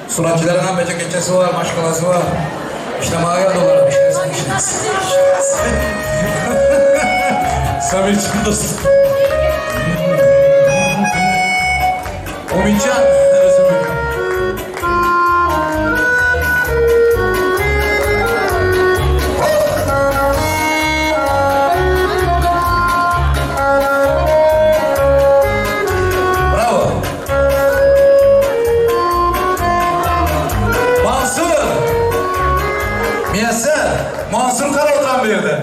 Suratçıların hem bece keçesi var, maşkalası var. İşlemeye geldi onlara, işlesin, işlesin. işlesin. Samet'cim dostum. Omitcan. Neresi bakın? Bravo. Mansur. Miyesser. Mansur Kara oturan bir yerde.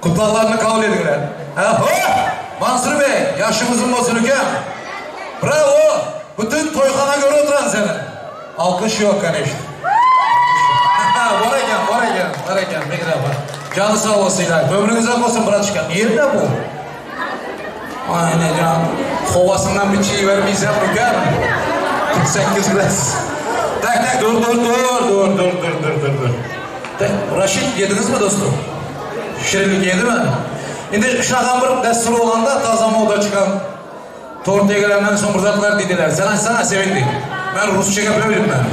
Kutlaklarını kabul edinler. Ha, ho! Mansur Bey, yaşımızın olsun ülkem. Bravo! Bütün toyxana göre oturan seni. Alkış yok kardeşim. var eken, var eken, var eken. Mikrofon. Canı sağ olsun ilahi. Ömrünüz ak olsun bratışka. Nerede bu? Aynen can. Kovasından bir çiğ vermeyeceğim ülkem. 48 biraz. Tak tak dur dur dur dur dur dur dur dur dur. Tak, Raşit yediniz mi dostum? Şirinlik yedi mi? Şimdi şundan bir desturu olanda taza moda çıkan tort yegelenden soň bir zatlar diýdiler. Sen aýtsana sevindik. Men rusça gepläp ben.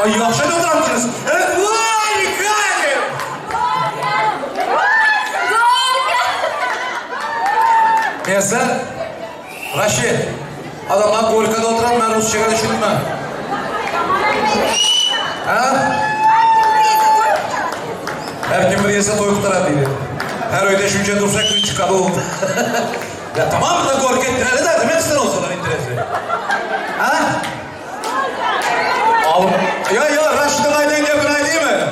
Ay ýagşy oturamsyňyz. Evet, vay kadim. Neyse, Raşid, adamlar gorkada oturan ben Rusça'ya düşünmem. Ha? Her kim bir yese toy kutarar deydi. Her öyde şunca dursak gün çıkadı oldu. ya tamam da gorka ettireli de demek ister olsunlar interesi. Ha? Al, ya ya Raşid'in aydan gepin ay değil mi?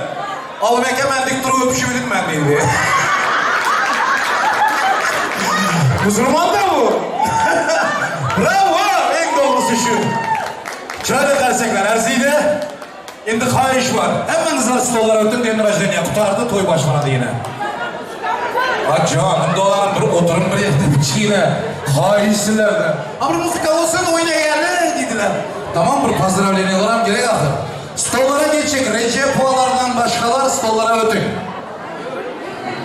Al mekemendik duru öpüşü bilmem deydi. Musulman da bu. Bravo! En doğrusu şu. Çıradı dersekler erziydi. Endi xahish var. Hemmenizler stollara ötün день рождения qutardi, to'y boshlanadi yine. Ha canım dolarım bir oturun bir yerde bir çiğne. Xahishsizlerdi. Ha bir muzika olsun oynayalım dediler. Tamam bir поздравлениялар ham gerek axir. Stollara geçin. Recepovalardan başkalar stollara ötün.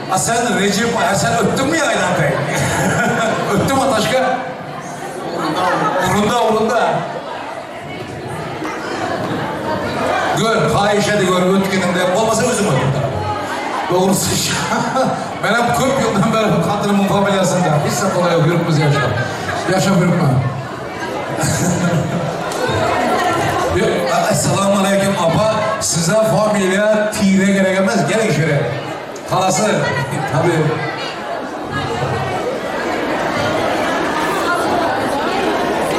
Ha sen Recep, ha sen öptün mü yaylan pek? Ötdümi Ataşka? Ugrunda, ugrunda. Gör, haýyş edi gör, ötgeniňde, bolmasa özüň öt. Dogrusy, menem köp ýyldan bäri bu hatynymyň familiýasynda. Hiç zat olaýok, ýürüpmiz ýaşap. Ýaşap ýürüpmen. Essalamu aleýkum apa, size familiýa tire gerek emes, geliň şeýle. Halasy, tabi.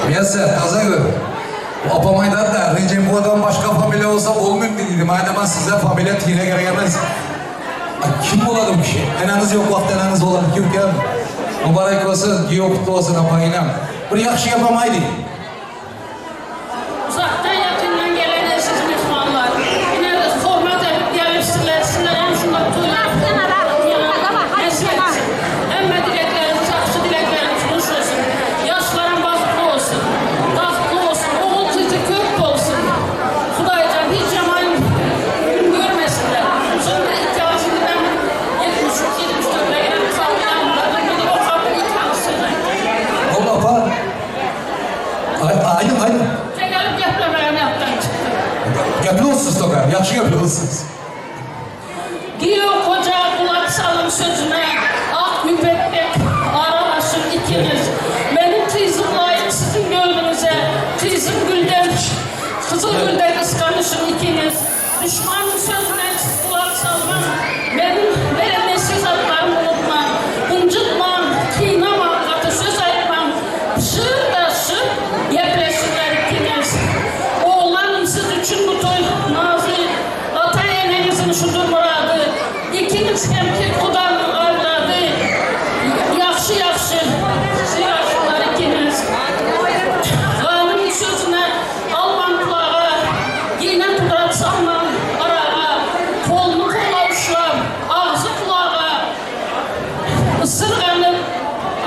Miýasser, taza gör. Apam aýdar-da, Rejebowadan başga familiýa bolsa ol mümkin diýdi. Men aýdaman, size familiýa tire gerek emes. Kim bolady bu kişi? Eneňiz ýok wagtda eneňiz bolan kimkä? Mübarek bolsun, giýew gutly bolsun apa-inem. Bir ýagşy gepem aýdyň. Uzakdan ýakyndan gelen eziz myhmanlar. Ine hormat edip gelipsiler. Sizlerem şunda toýlar nesip etsin. Hemme dileklerimiz ýagşy dileklerimiz hoş olsun. Ýaşlaram bagtly bolsun. Bagtly bolsun. Ogul gyzy köp bolsun. Hudaýjan hiç ýaman gün görmesinler. Şonda ilki indi ben 73 74 gelip kalýan. Muny okap ilki agyz söz aýtdym. Boldy apa. Aýdyň, aýdyň. Tegelip geplemäge ýatdan çykdy. Gepli bolsunuz toka, ýagşy gepli bolsunuz. Giýew goja gulak salyň sözüme, Ak ýüpek dek aralaşyň ikiniz. Meniň kyzym laýyk siziň göwnüňize, Kyzym gülden, gyzyl gülden gysganyşyň ikiniz. Duşmanyň sözüne gulak salmaň, Meniň beren nesihatlarymy unutmaň. Ynjytmaň, kynamaň, gaty söz aýtmaň, Pyşyrdaşyp gepleşiňler ikiniz. Oglanym siz üçin bu toý nazy, Ata-eneňiziň şudur myrady. Ikiniz hem kethudanyň awlady, Ýagşy-ýagşy syraşyňlar ikiniz. Ganym sözüne Almaň gulaga, Gine gudrat salmaň araga, Goluny gola uşlap, agzy gulaga, Ysyrganyp,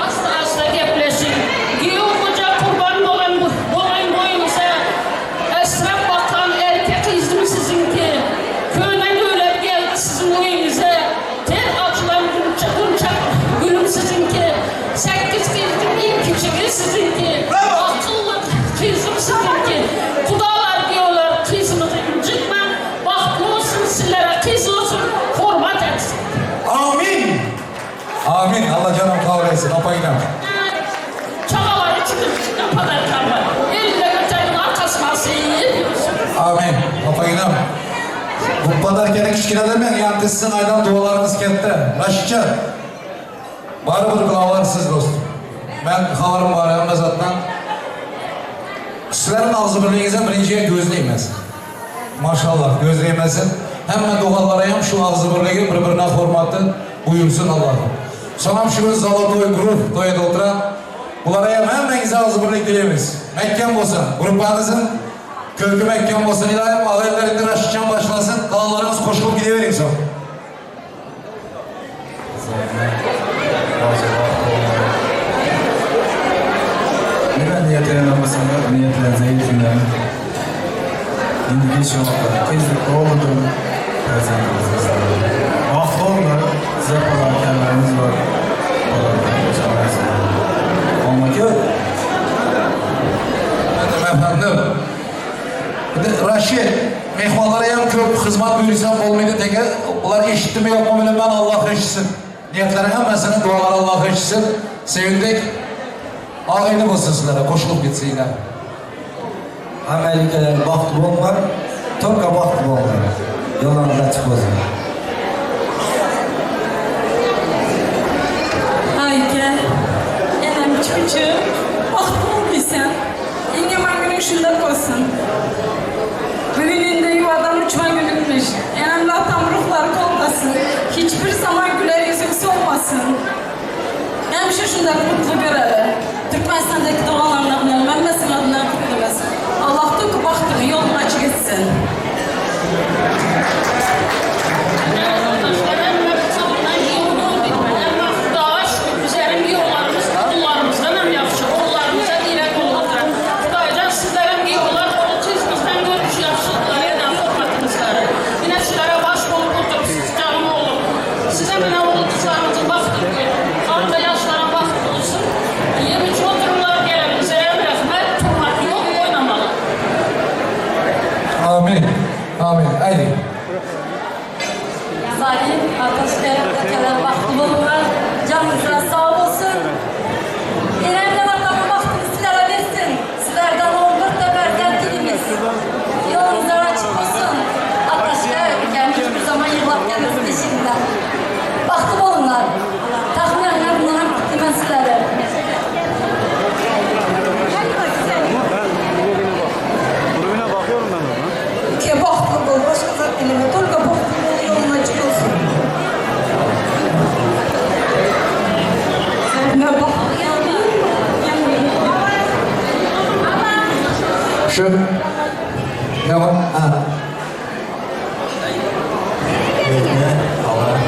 asta-asta gepleşiň. Giýew goja gurban bolan bolaýyn boýuňyza, Esrap bakan erke gyzym siziňki. Köne göýlek geldi siziň öýüňize, Ter açylan gunça gunça gülüm siziňki. Sekgiz gyzyň iň kiçigi siziňki. Akylly gyzym siziňki. Gudalar giýewler gyzymyzy ynjytmaň. Bagtly bolsun sizlere gyz bolsun hormat etsin. Amin! Amin! Alla janam kabul etsin, apa-inem. Çagalar üçin padarkam bar. Elinde götergin arkasyna asyp ýörsün. Amin, apa-inem. Bu padarkany kiçgine demäň, ýaňky siziň aýdan dualaryňyz ketde. Raşitjan! Barybir bulalar siz dostum. Men habarym bar hemme zatdan. Sizleriň agzybirligiňizden birinji göz degmesin. Maşallah göz degmesin. Hemme doganlara hem şu agzybirligi bir-birine hormaty buýursun Allahym. Soňam şu gün Zolotoý grup toý edip oturan bulara hem hemmeňize agzybirlik dileýmiz. Mähkem bolsun gruppaňyzyň köki mähkem bolsun ilaýym agyr indi Raşitjan başlasyn galanlaryňyz goşulyp gideweriň soň. Nirä niýet eden bolsaňyz, niýetlerinize ýetiňler. Indi giç ýokdur. Tizlik doludyr. Perzentimiz Bagtly bollar. Size podarkalarymyz bar. Oňa Efendim. Indi Raşid, mehmanlara hem köp hyzmat buýursam bolmaýdy teke, bular eşitdimi ýokmy bilemän Allah eşitsin. Niýetleriň hemmesini dualary Allah eşitsin. Sevindik. Agayny bolsun sizlere, goşulyp gitsinler. Amerikalar bagtly bollar, tolko bagtly bollar. Ýoluňyz açyk bolsun. Aýke, enem çüçü, bagtly bol diýsem. Iň ýaman günüň şundak bolsun. Bugün indi ýuwadan uçma günüňmiş. Enemle atam ruhlary goldasyn. Hiç bir zaman güler ýüzüň solmasyn. Hemişe şundak mutly göreli. Türkmenistandaki doganlaryň adyndan hemmesiniň adyndan gutlymyz. Allah tüki bagtyňy ýoluňy açyk etsin. Aýdyň. Zalim, Ataş Akalar bagtly boluňlar, janyňyzlar sag bolsun. Enem bilen atamyň bagtyny sizlere bersin. Sizlerden on bir de perzent dilimiz. Ýoluňyzlar açyk bolsun. Ataşka ülkäm hiç bir zaman ýyglap gelmesin deşiginden. Bagtly boluňlar. Tahmynanlar bundan hem kutly men sizleri. Grubuna bakıyorum ben ona. Ülke bagtly bol, başga zat dileme. Tolko bagtly bol, ýoluň açyk bolsun. Şu ne var? Ha. Mehmet, Allah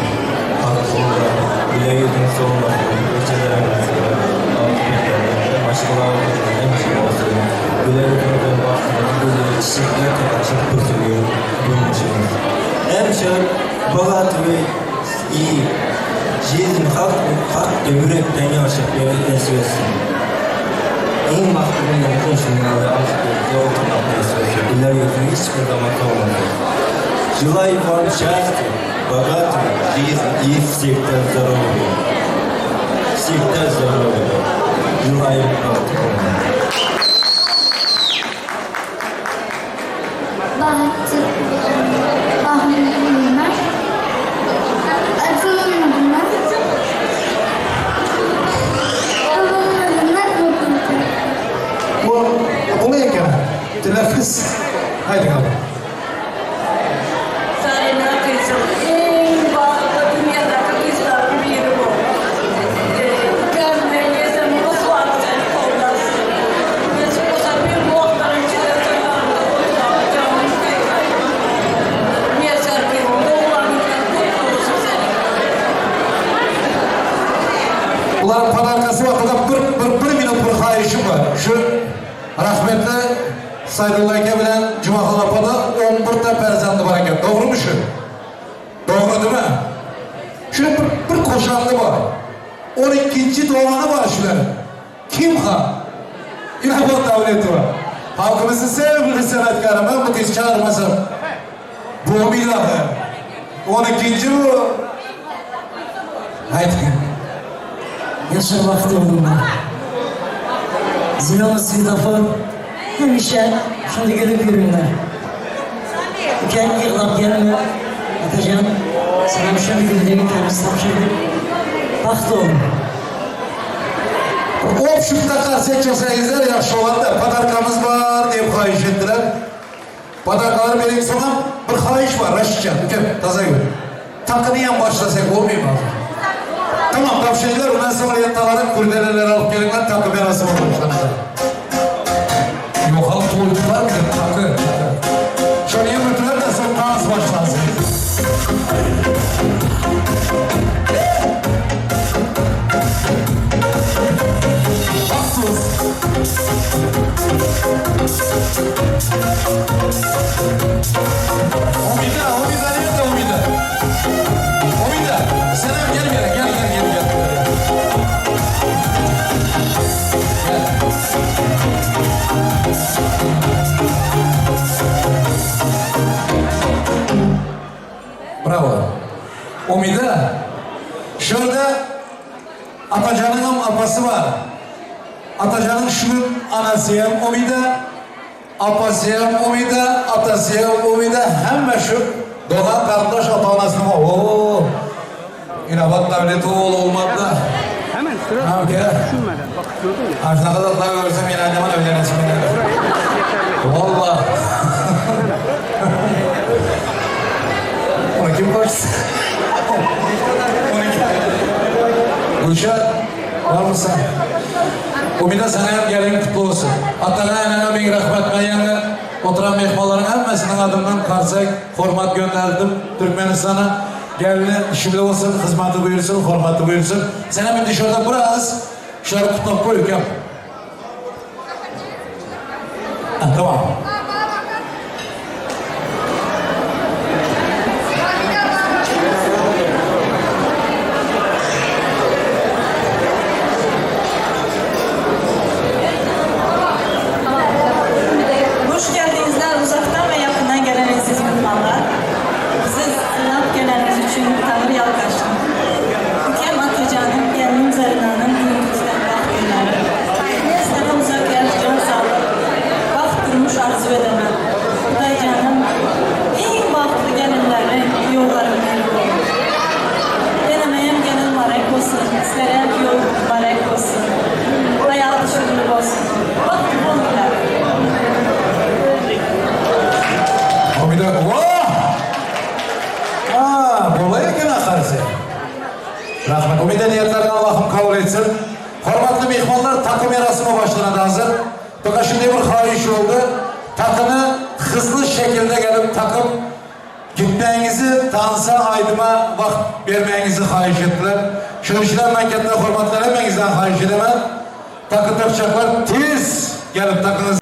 haklı Güle yüzün solmasın, ülkelerimiz, başkalarımızın hemşire olsun. Güle yüzünüzden baksın, güle çiçekler kadar çok kurtuluyor durmuşsunuz. Hemşire, bagat ve iyi, Jizm hak, hak yürekten yaşayıp nasip etsin. En bahtlı günler konuşmaları artık oturmak nasip etsin. Güler yüzünü hiçbir zaman olmasın. Желаю вам счастья, богатства, жизни и всегда здоровья. Всегда здоровья. Желаю вам. Bahtlı, bahtlı günler. Atamın adına, babamın adına mutluluk. Bu oluyor gene. Teneffüs. Haydi bakalım. Zarina kızım en bahtlı dünyadaki kızların biri bu. Gelmeyesem Ruslan seni kollasın. Nasip olsa bir bu aktarın içinde tırnağında canım Müyesser bir oğlanın kutlu olsun seni. Ulan padarkası var. Fakat bir, bir, bir minut bir xahişim var. Şu rahmetli Saydullah aka bilen Jumaxon opada 11 ta farzandi bor ekan. To'g'rimi shu? To'g'ri değil mi? Shuni bir, bir qo'shandi bor. 12 tog'ani bor shular. Kim ha? Ilhobod Davletova. Xalqimizning sevimli san'atkori. Men bu kez chaqirmasam bo'lmaydi. 12 bu. Ayting. Yaşar bahtlı olunlar. Zilan Svidafor hemişe şunu görüp yürürler. Ülkenin yığılap gelme. Atacan, sana bir şey güldüğüm kendisi tapşırdı. Bahtlı olun. Общем-то qarsak chelsangizlar yaxshi bo'ladi. Podarkamiz bor deb xohish etdilar. Podarkalar bering so'ng ham bir xohish bor, Rashidjon, ukam, toza yur. Taqini ham boshlasak bo'lmaymi hozir? Tamam, topshiringlar, undan so'ng lentalarni kurdelalar olib kelinglar, taqi merosimi boshlanadi. Yo'q, hali to'y tutarmidi? Taqi, taqi. Shuni ham o'tirar da so'ng dans boshlansin. Umida, Umida nerede Umida? Umida, sen hem gel gel gel gel gel gel. Gel. Bravo. Umida, şurada Atacan'ın ham apası var. Atacan'ın şunun anası hem Umida, apası hem Umida, atası hem Umida, hemme şu doğan kardeş ata anasının ooo. İnabat devleti oğlu olmadı. Hemen sıra Ha, gel. düşünmeden bak gördün mü? Aşağı kadar görsem yine annemin evlenesim. Yeterli. Valla. Onu kim koştu? Onu kim? Gülşah, var mısın? Umida sana hem gelin kutlu olsun. Atana enene bin rahmet ben oturan mehmanların hemmesinin adından karsak hormat gönderdim Türkmenistan'a. Gelini şimdi olsun, hizmeti buyursun, hormatı buyursun. Sen hemen dışarıda biraz şöyle kutlayıp koy ülkem. Ha, tamam. Hoş geldinizler uzaktan ve yakından gelen aziz mehmanlar. arzuw edemen. Hudaýjanym iň bagtly gelinleri ýollaryň biri boluň. Enemeýem gelin barek bolsun, sizlerem kýow barek bolsun. Aýal düşümli bolsun. Bagtly boluňlar. Umida, Vah! Ha, bolay eken aharisi. Rahmat. Umida niyetlerini Allah'ım kabul etsin. Hormatly mehmonlar, takı merasimi başlanadi hazır. Fakat şimdi bir xahiş oldu. Takını hızlı şekilde gelip takıp gitmenizi dansa aydıma vakt vermenizi xahiş ettiler. Şunun için ben kendine hürmetler hepinizden xahiş edemem. Takı takacaklar tez gelip takınız.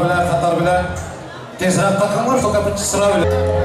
bilen, hatar bilen. Tezräk takyňlar, toka birinji sıra bilen.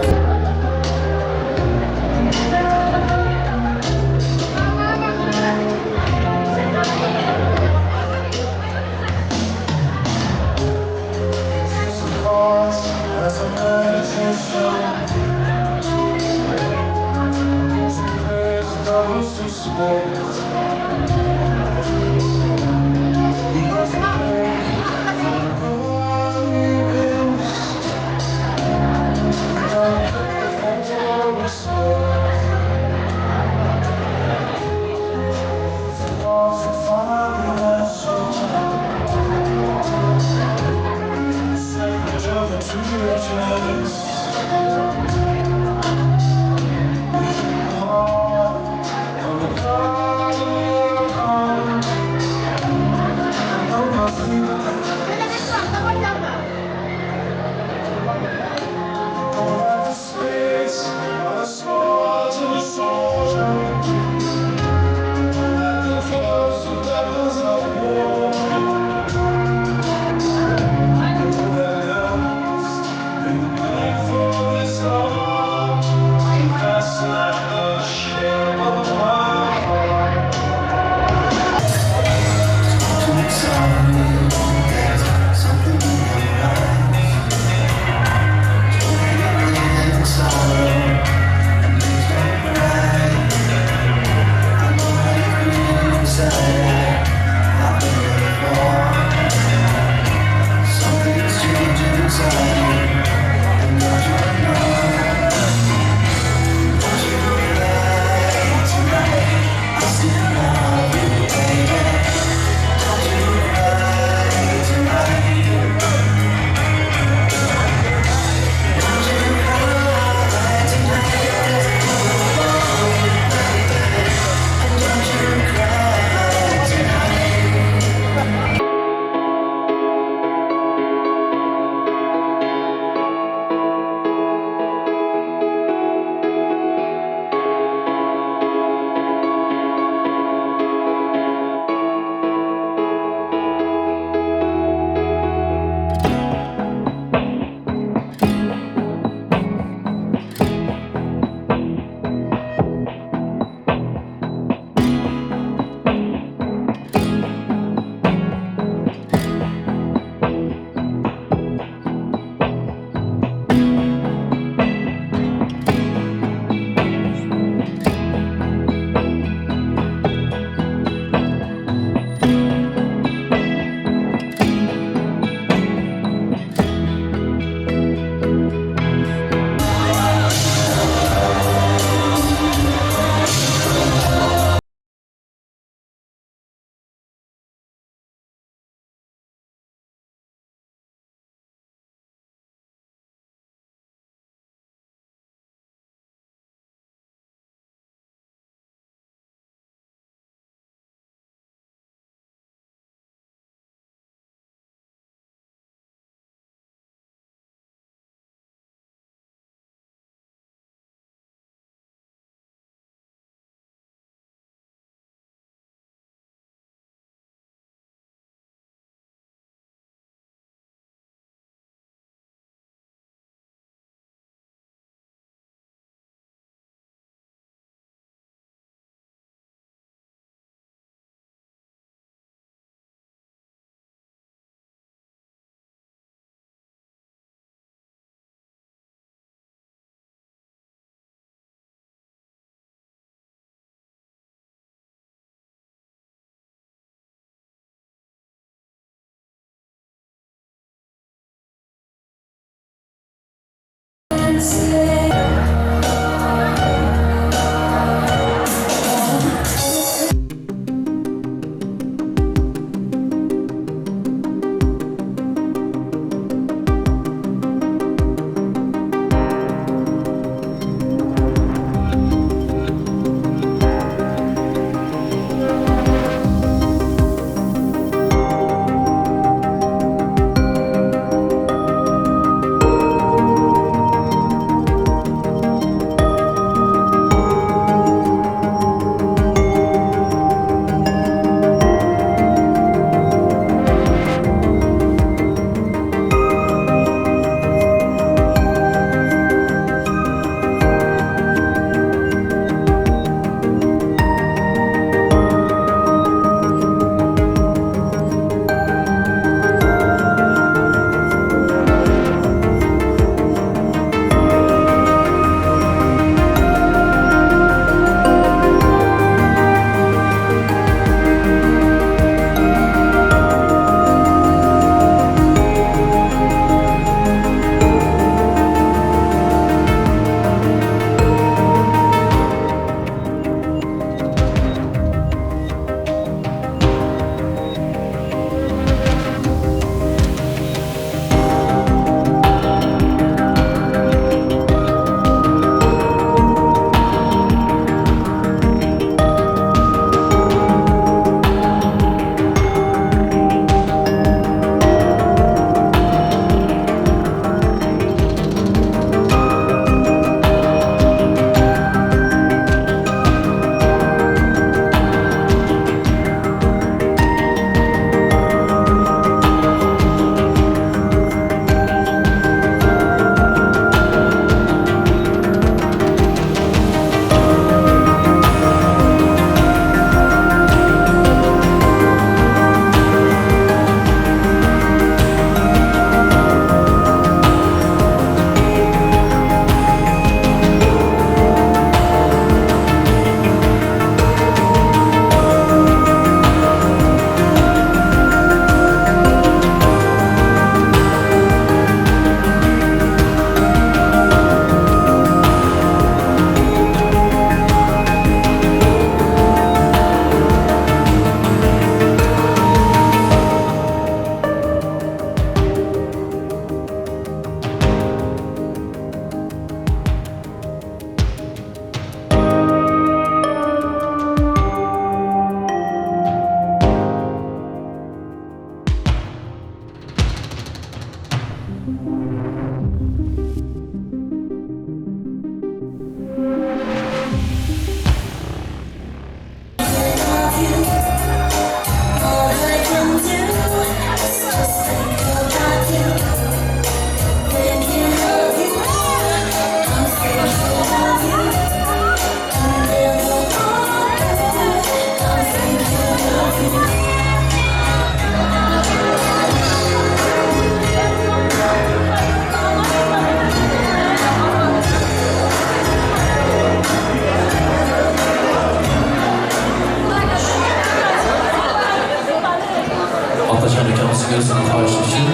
Otajon ukamiz o'zini xohishi uchun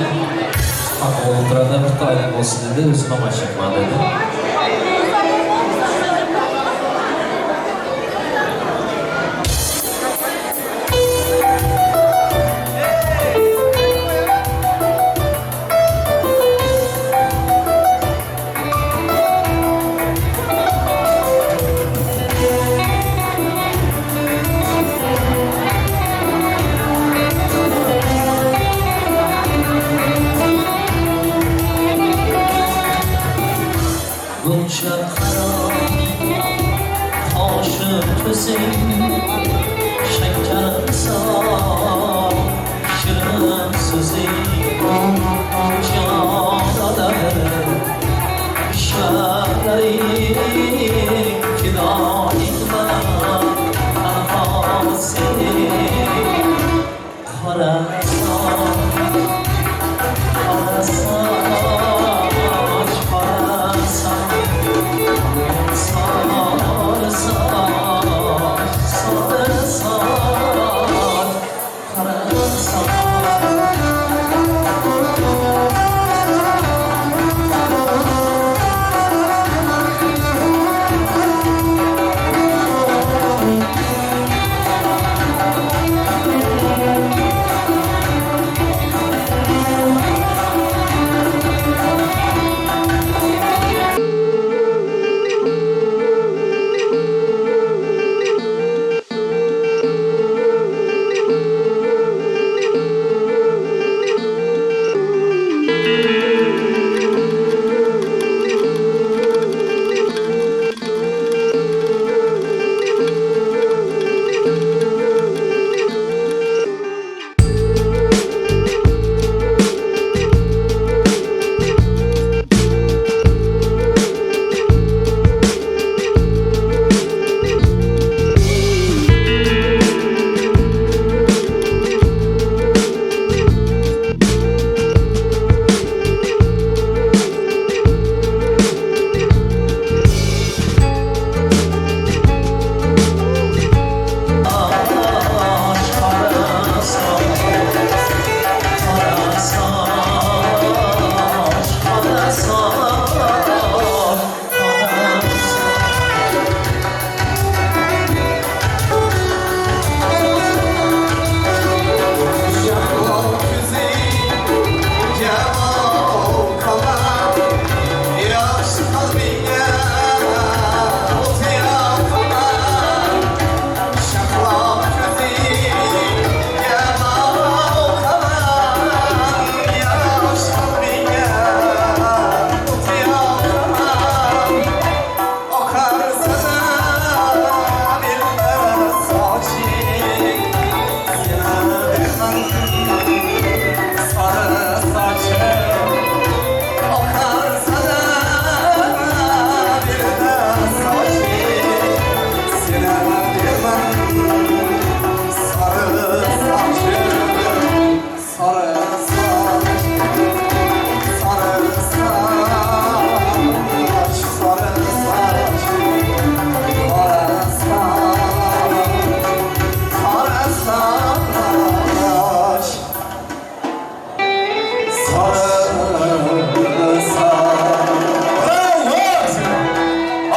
haq o'tiradi, bitta oila bo'lsin dedi, o'zim ham aytyapman dedi. Buncha qaro qoshim ko'zing shakkar misol shirin so'zing jon olar ishlalaring fidoyingman tanho sening qora soch qora soch qora soch sor soch sor soch qora soch.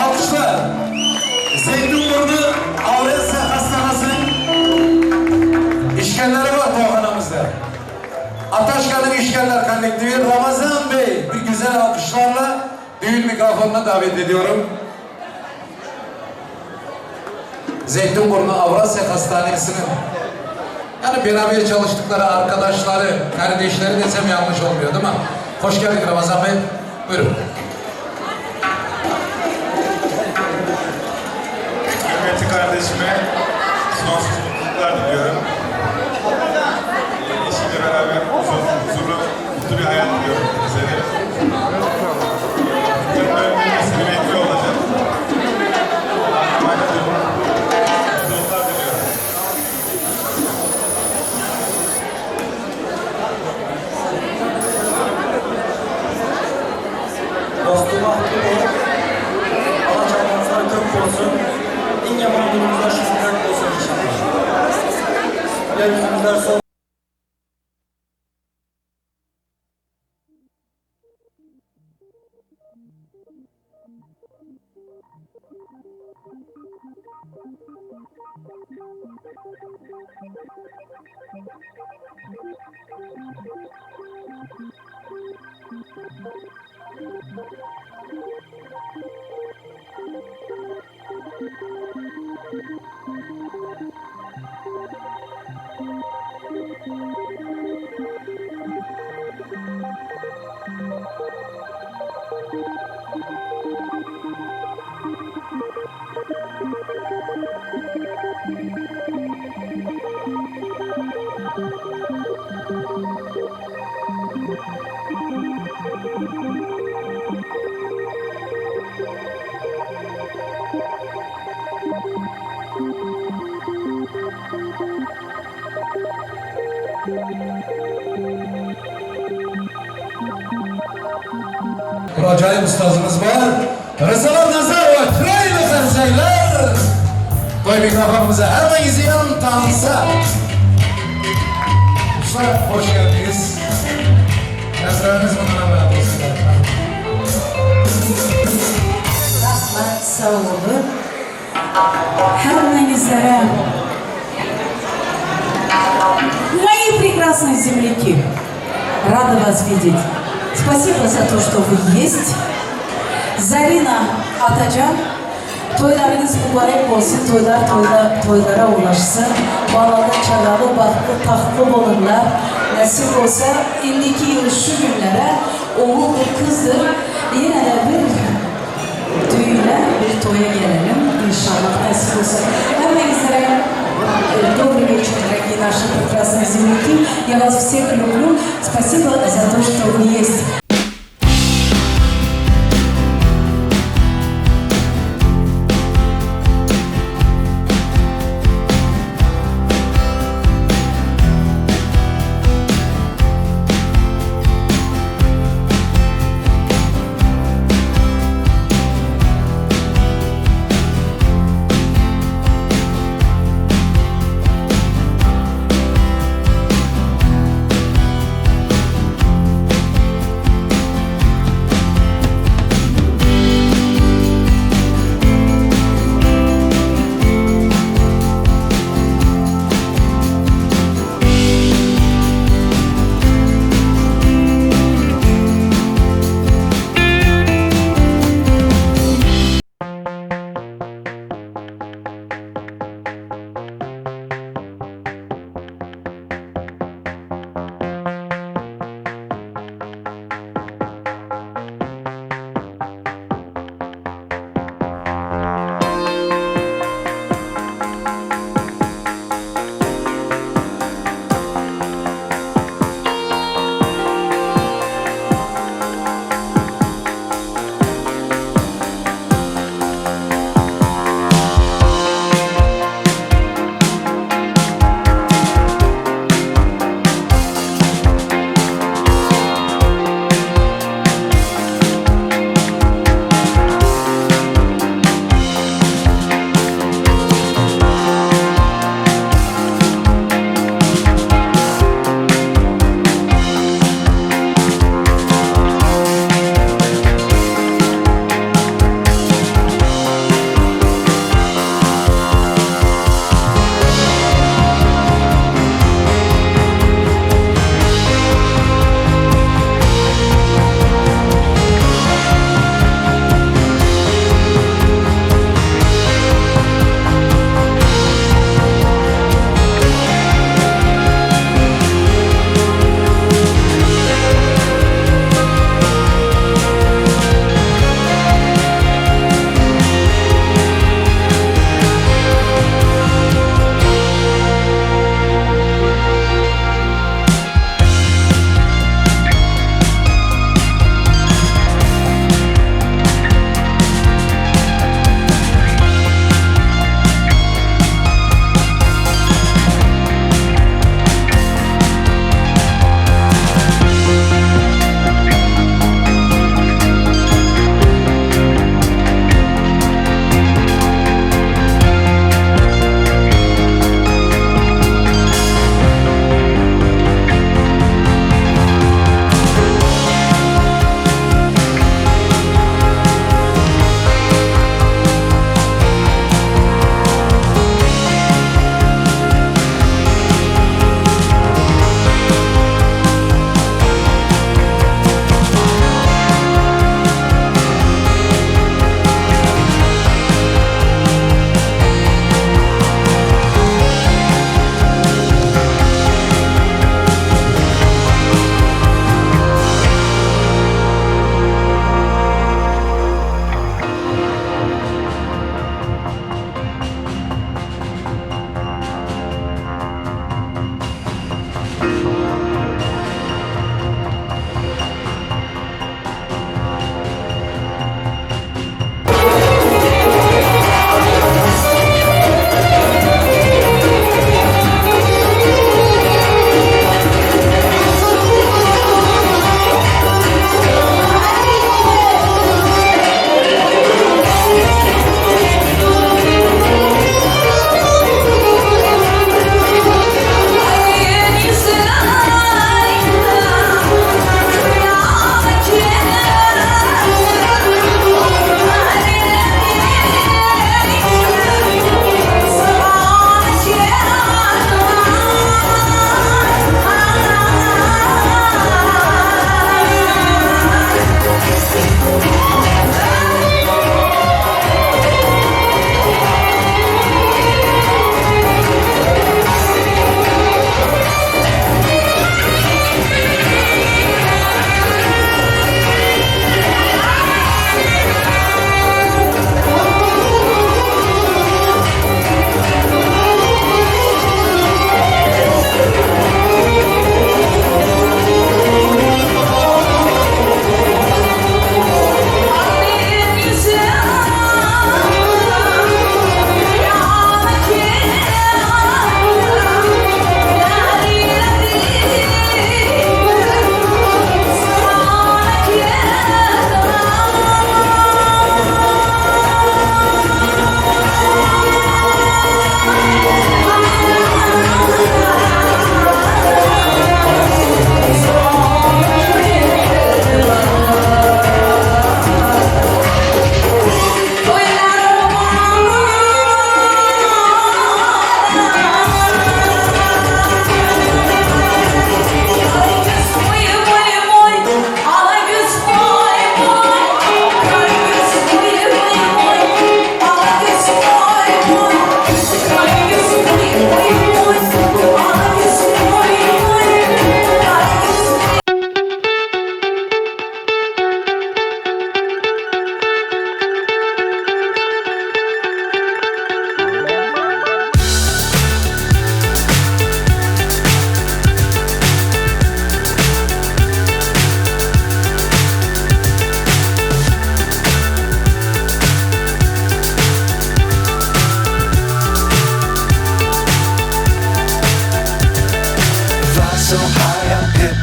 Alkışlar. Zeytinburnu Avrasya Hastanesi'nin işkenleri var toyxanamızda. Ataşkan'ın İşkenler Kolektifi Ramazan Bey bir güzel alkışlarla düğün mikrofonuna davet ediyorum. Zeytinburnu Avrasya Hastanesi'nin yani beraber çalıştıkları arkadaşları, kardeşleri desem yanlış olmuyor değil mi? Hoş geldik Ramazan Bey. Buyurun. Kıymetli kardeşime sonsuz mutluluklar diliyorum. Eşiyle beraber uzun, huzurlu, mutlu bir hayat diliyorum size de. Canlarımın seni bekliyor olacak. Allah'a emanet olun. Mutluluklar diliyorum. Dostum bahtlı bol. Allah canlarınızlar köp olsun. En yaman günümüzler şükürler olsun inşallah. Güler yüzümüzler sol. Bir acayip ustazımız var. Rızalar Nazarova, Kıraylı Karzaylar. Koy mikrofonumuza hemmengizi yan tansa. Usta hoş geldiniz. Nazarınız bundan evvel olsun. Rahmat, sağ olun. Hemmenizlere Мои прекрасные земляки, рада вас видеть. Спасибо за то, что вы есть. Zarina Atacan, toylarınız mübarek olsun, toylar toylar, toylara ulaşsın. Balalı, çagalı, bahtlı, tahtlı olurlar. Nasip olsa 52 yıl şu günlere oğuldur, kızdır. Yine de bir düğüne, bir toya gelelim. İnşallah nasip olsa. Hemmenizlere Добрый вечер, дорогие наши прекрасные земляки. Я вас всех люблю. Спасибо за то, что вы есть.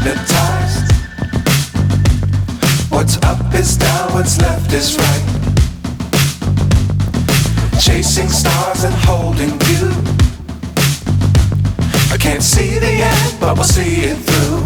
hypnotized. What's up is down, what's left is right. Chasing stars and holding you. I can't see the end, but we'll see it through.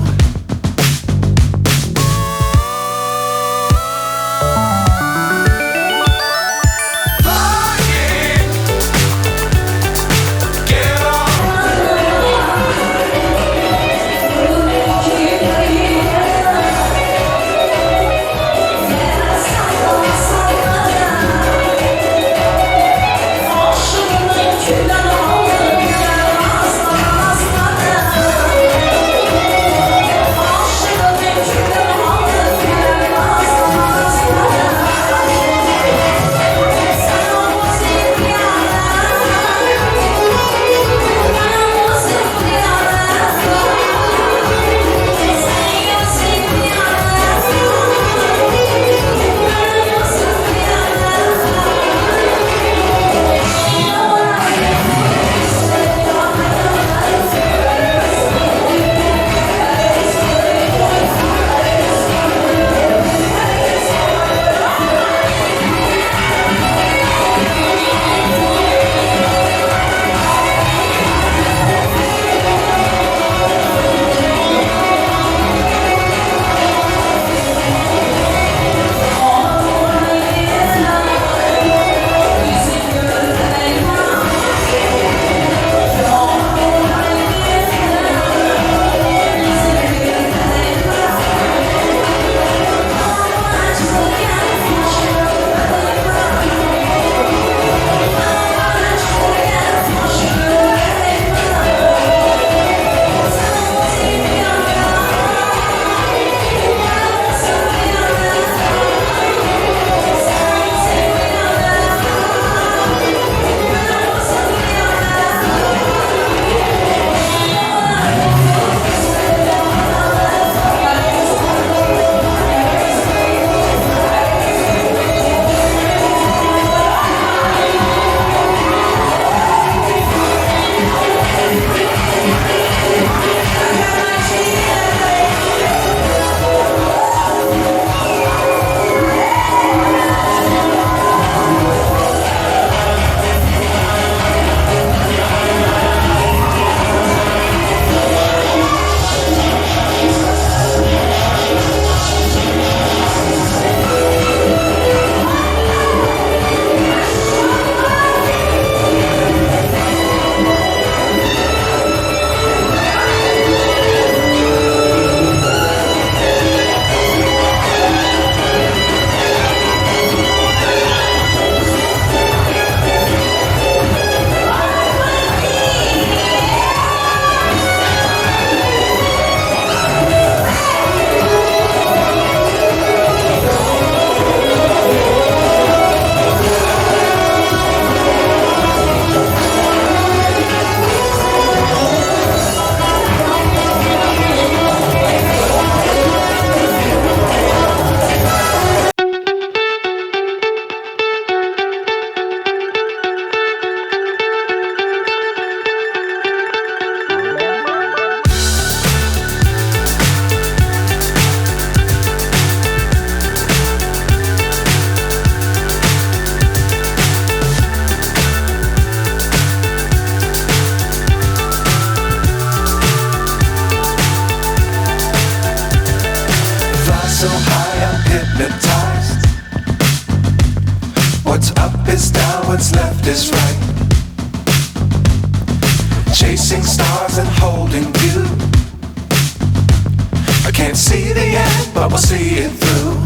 Fly so high, I'm hypnotized. What's up is down, what's left is right. Chasing stars and holding you. I can't see the end, but we'll see it through.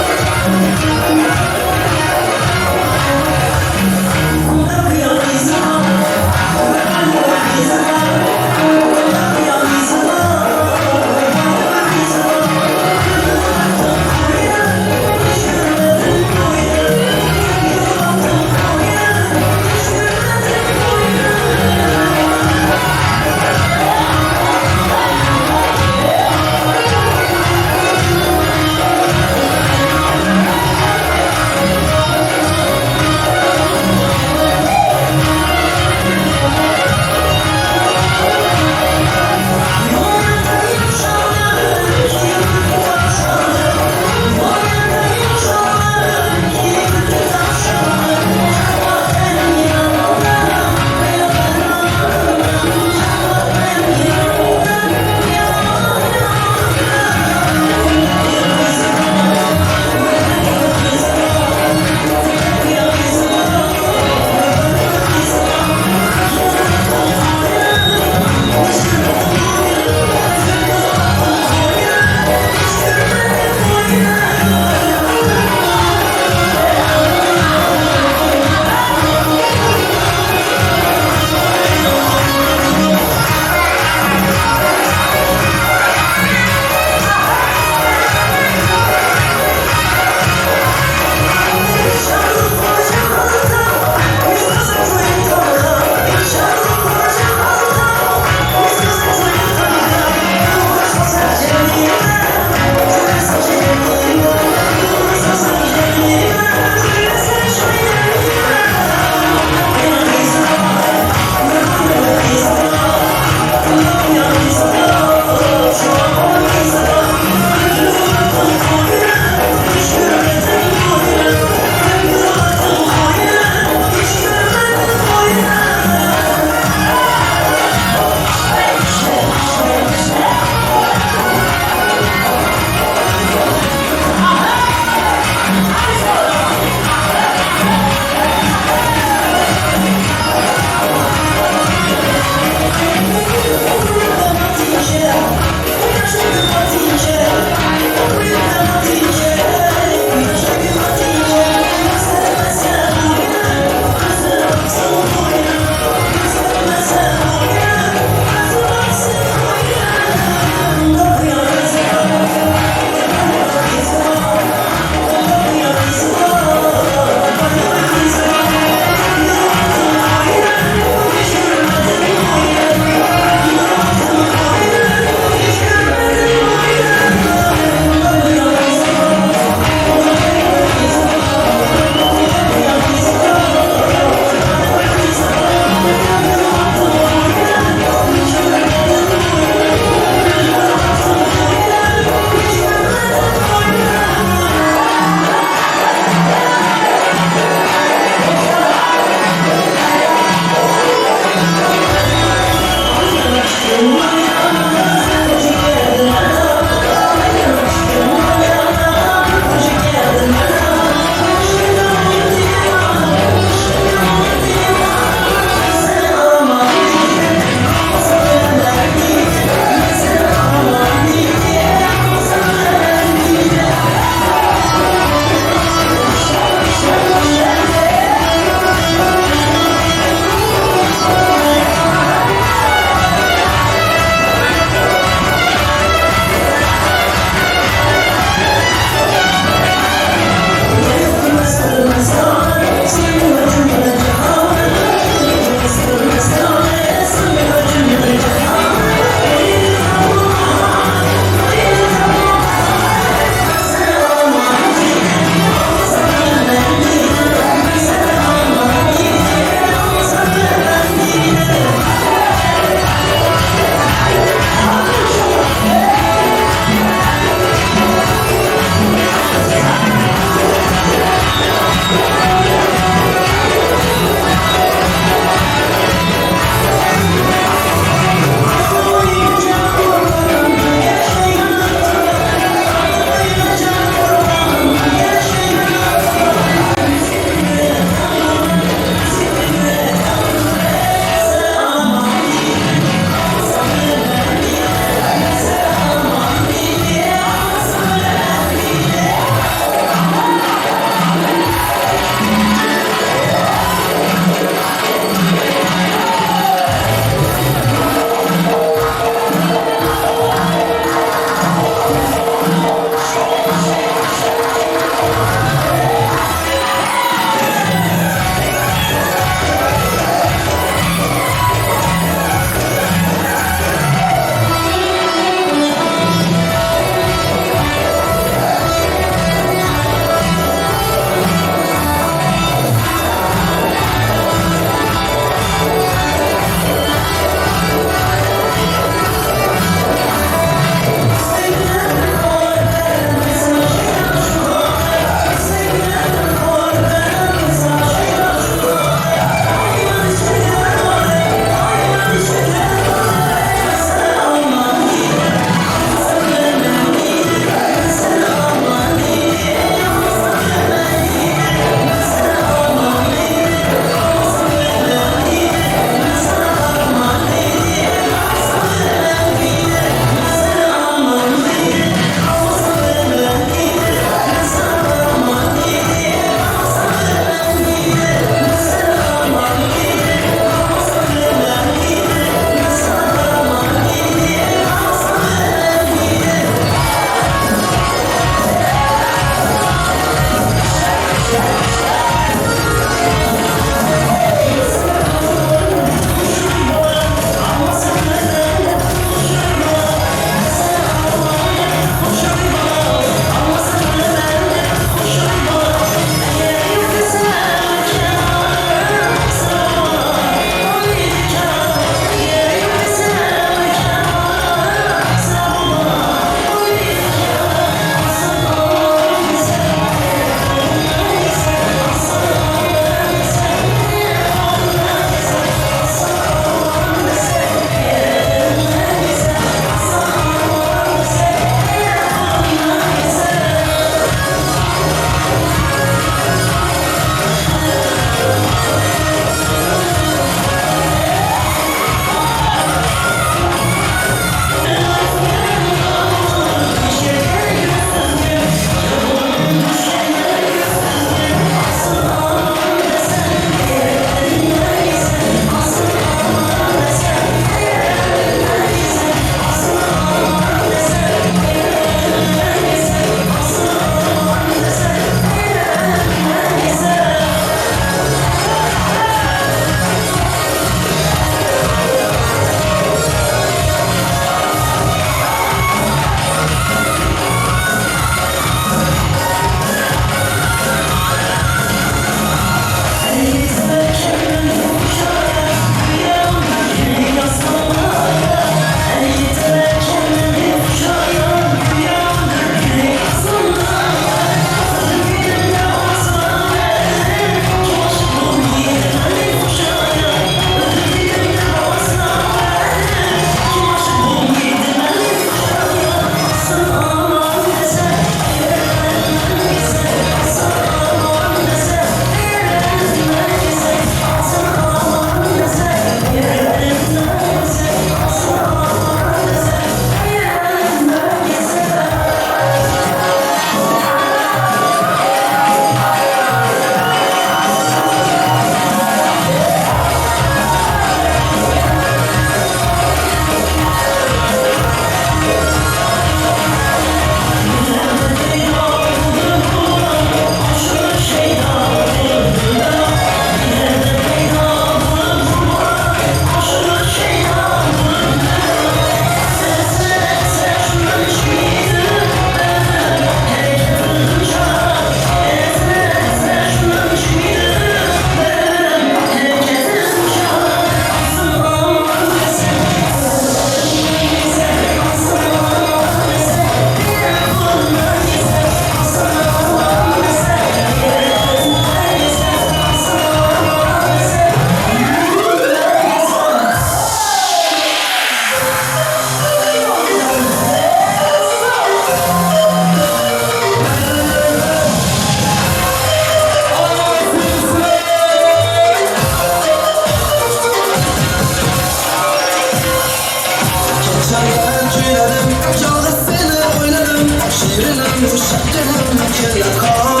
Keçenler küyledim, yalnız seni oynadım. Şirinim, şekerim, kele kal.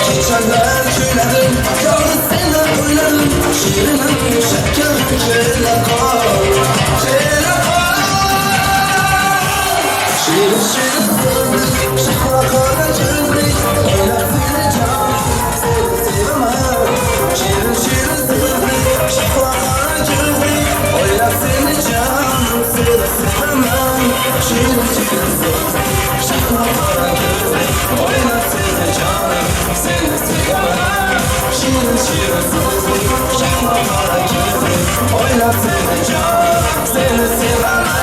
Keçenler küyledim, yalnız seni oynadım. Şirinim, şekerim, kele kal. Kele kal. Şirin şirin sözlük, şehla kara gözlük. Oynat seni canım, seni sevemem. Şirin şirin sözlük, şehla kara gözlük. Oynat seni canım, seni sevemem. Şirin şirin sözlük, şehla kara gözlük. Oynat seni canım, seni sevemem. Şirin şirin sözlük, şehla kara gözlük. Oynat seni canım, seni sevemem.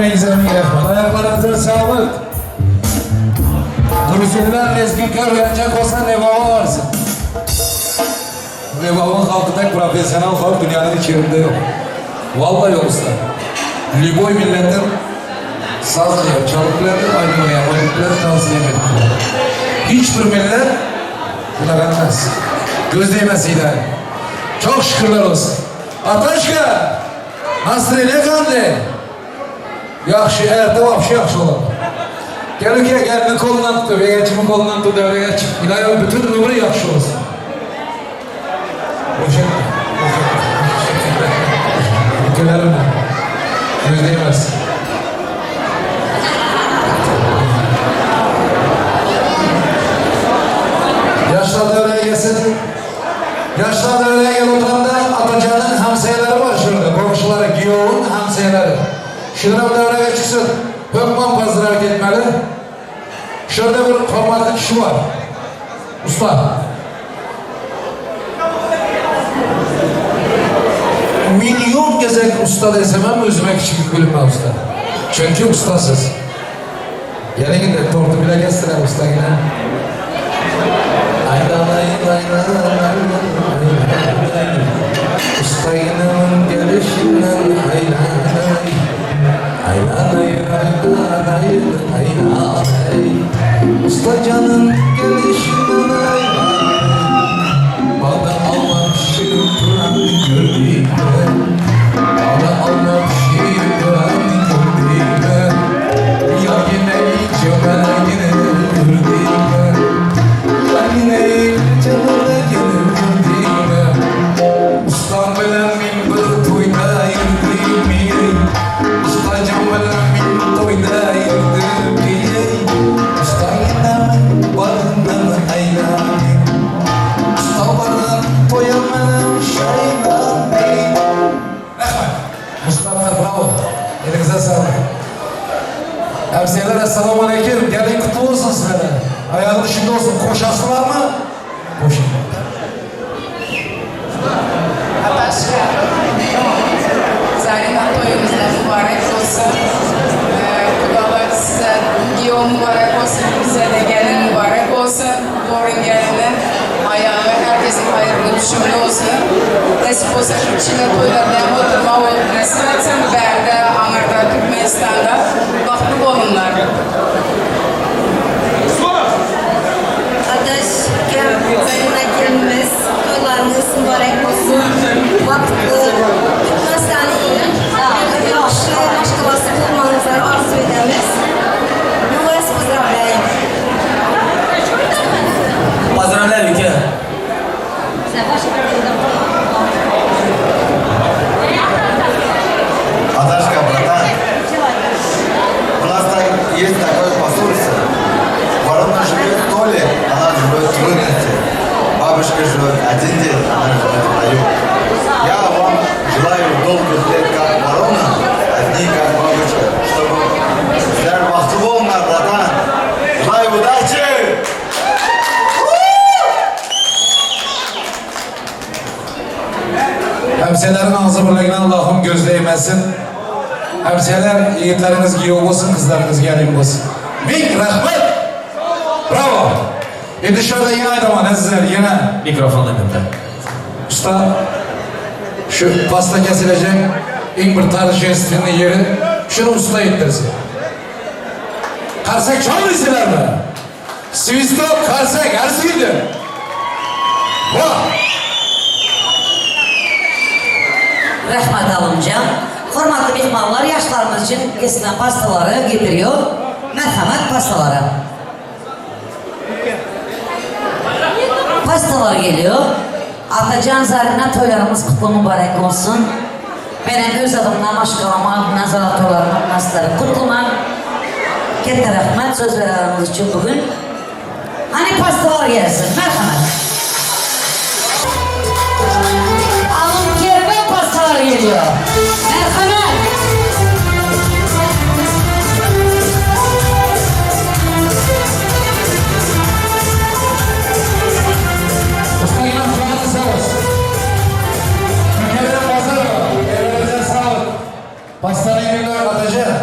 Hemmäňize müň rehmet. Aýaklaryňyza saglyk. Gruzinler lezginka öwrenjek bolsa Lebaba barsyn. Lebabyň halky tek professional halk dünýäniň hiç ýerinde ýok. Walla ýok ussa. Lýuboý milletiň saz çalyp bilerler, aýdym aýdyp biler, tans hem edip biler. Hiç bir millet bunaga emas. Göz degmez ilähim. Çok şükürler olsun. Ataşka! Nasrine kandy? Ýagşy, erte wapşe ýagşy bolar. Gel uke, gelniň kolundan tut, begençimiň kolundan tut, begenç. Ilähim bütün ömri ýagşy bolsun. Boşatma, boşatma. Ükelerim göz degmez. Ýaşlar döwreye gelsin. Ýaşlar döwreye gel oturanda Atajanyň hamsaýalary bar şurada, goňşulary, giýewiň hamsaýalary. Şular döwrege çyksyn, hökman pozdrawit etmeli. Şurada bir hormatly kişi bar. Usta. Milyon gezek usta desemem özüme kiçilik bilinme usta. Çünki ustasız. Geliň indi torty bile kesdiler usta yine. Ustaynyň gelişinden haýranay. Haýranay, haýranay, haýranay. Ustajanyň gelişinden haýranay. Bana alma pişirip duran gördüğüme. Bana alma pişirip duran gördüğüme. Ya yine cömene yine gördüğüme. Ya yine cömene yine gördüğüme. Ustam bilen min bir toýda ýürdüm eý. Ustajam bilen min toýda ýürdüm eý. Usta ýene baryndan haýran. Usta baran toýa menem şaýran eý. Rahmet. Mustafa bravo. Eliňize saglyk. Hemşehriler essalamu aleyküm. Gelin kutlu olsun sizlere. Ayağı dışında olsun. Koşası var mı? Koşun. Ataşka. Zarina toýumyz da mübarek olsun. Gudalar size giýew mübarek olsun, bize de gelin mübarek olsun. Torun gelinin ayağı herkesin hayırlı düşümlü olsun. Nesip olsa içine toýlar näme oturma olup nesip etsin bärde, aňyrda, Türkmenistanda bagtly bolunlar. Adaş, Zarina gelinimiz, toýlaryňyz mübarek bolsun. Bagtly, Türkmenistanyň ýagşy maşgalasy bolmagyňyzy arzuw edemiz. Мы вас поздравляем. Поздравляю, Вика. Аташка, братан, у нас так, есть такое пословица. Ворона живет в поле, она живет в трудности. Бабушка живет один день, она живет в раю. Я вам желаю долгих лет, как ворона, а дней, как бабочка, чтобы sizler bagtly bolunlar, братан. Желаю удачи! Hemşehrilerin ağzı birligine Allah'ım göz değmesin. Hemşehriler yiğitleriniz giyev olsun, kızlarınız gelin olsun. Ming rahmet! Bravo! Endi şurada yine aydaman azizler, yine. Mikrofon elimde. Usta, şu pasta kesilecek iň bir торжественный ýeri şunu usta etdirsin. Karsak çalmıyorsunlar mı? Svistok, karsak, her şeydi. Vah! Rahmet alımcam. Hormatly myhmanlar ýaşlarymyz üçin kesilen pastalary getiriyor. Merhamet pastaları. Pastalar geliyor. Atajan Zarina toýlarymyz kutlu mübarek olsun. Menem öz adymdan maşgalama adyndan zala toýlaryň gatnaşyjylary gutlaman. Ketde rahmet söz bereniňiz üçin bugün. Hany pastalar gelsin. Merhamet. Alym kerwen pastalar geliyor. Merhamet. Usta inan canı sağ olsun. Mükemmel pazar var. Ellerinize sağlık. Pastanın günler Atacan.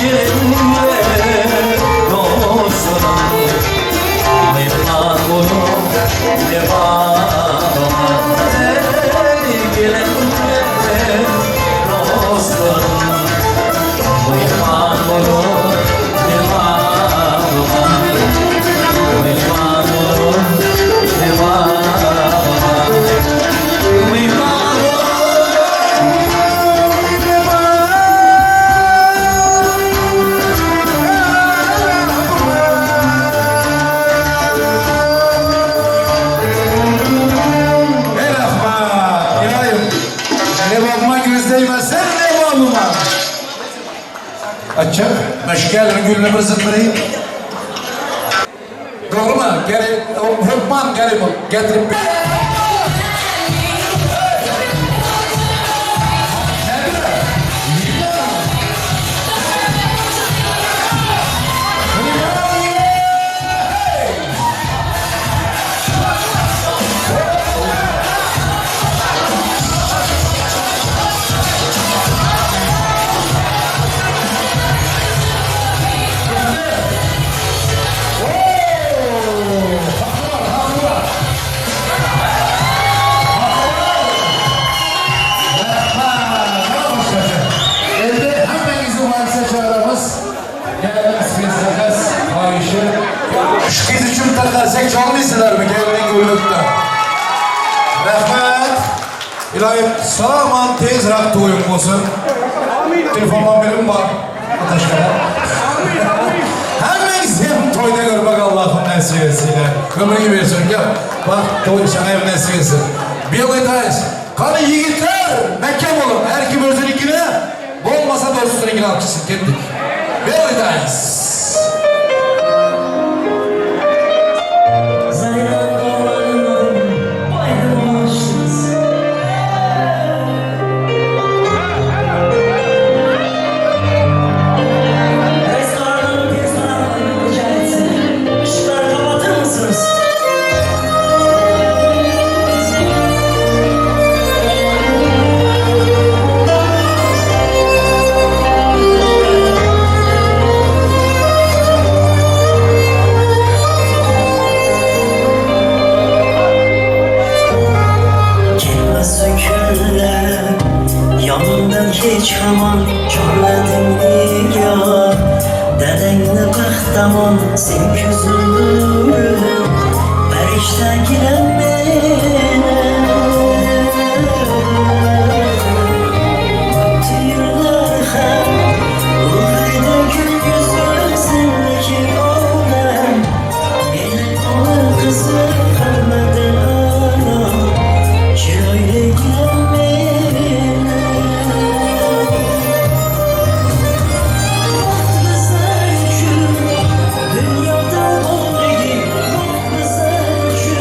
Gelin Açyk, meş gelin gülüni bir zıplayayım. Doğru mu? Geri, hökman geri getirip... Endi hammangizni valsga chaqiramiz. Kelin qiz xohishi. Shu qiz uchun bitta qarsak cholmaysizlarmi? Kelin gullikda. Rahmat. Iloyim sog'man tezroq to'yim bo'lsin. Telefon nomerim bor. Tashqari. Hammangizni ham to'yda ko'rmak Allohim nasib etsin. Ömrüni bersin. Gel. Bak to'y sana ham nasib etsin. Белый танец. Qani yigitlar, mahkam bo'lin. Har kim o'zinikini, bo'lmasa do'stinikini olib chiqsin. Ketdik. Белый танец. Restoranın personelini rica etsin. Işıkları kapatır mısınız? Ketmez günler Yanından hech hamon Chorlading nega Dadangni baxt Sen ko'zim nuri Farishtagina meni O'tdi yillar ham Ulg'aydi gul yuzi Seniki olam Meni ona qizi hammadan a'lo Chiroyligim meni Baxtlisan shu dunyoda borliging Baxtlisan shu.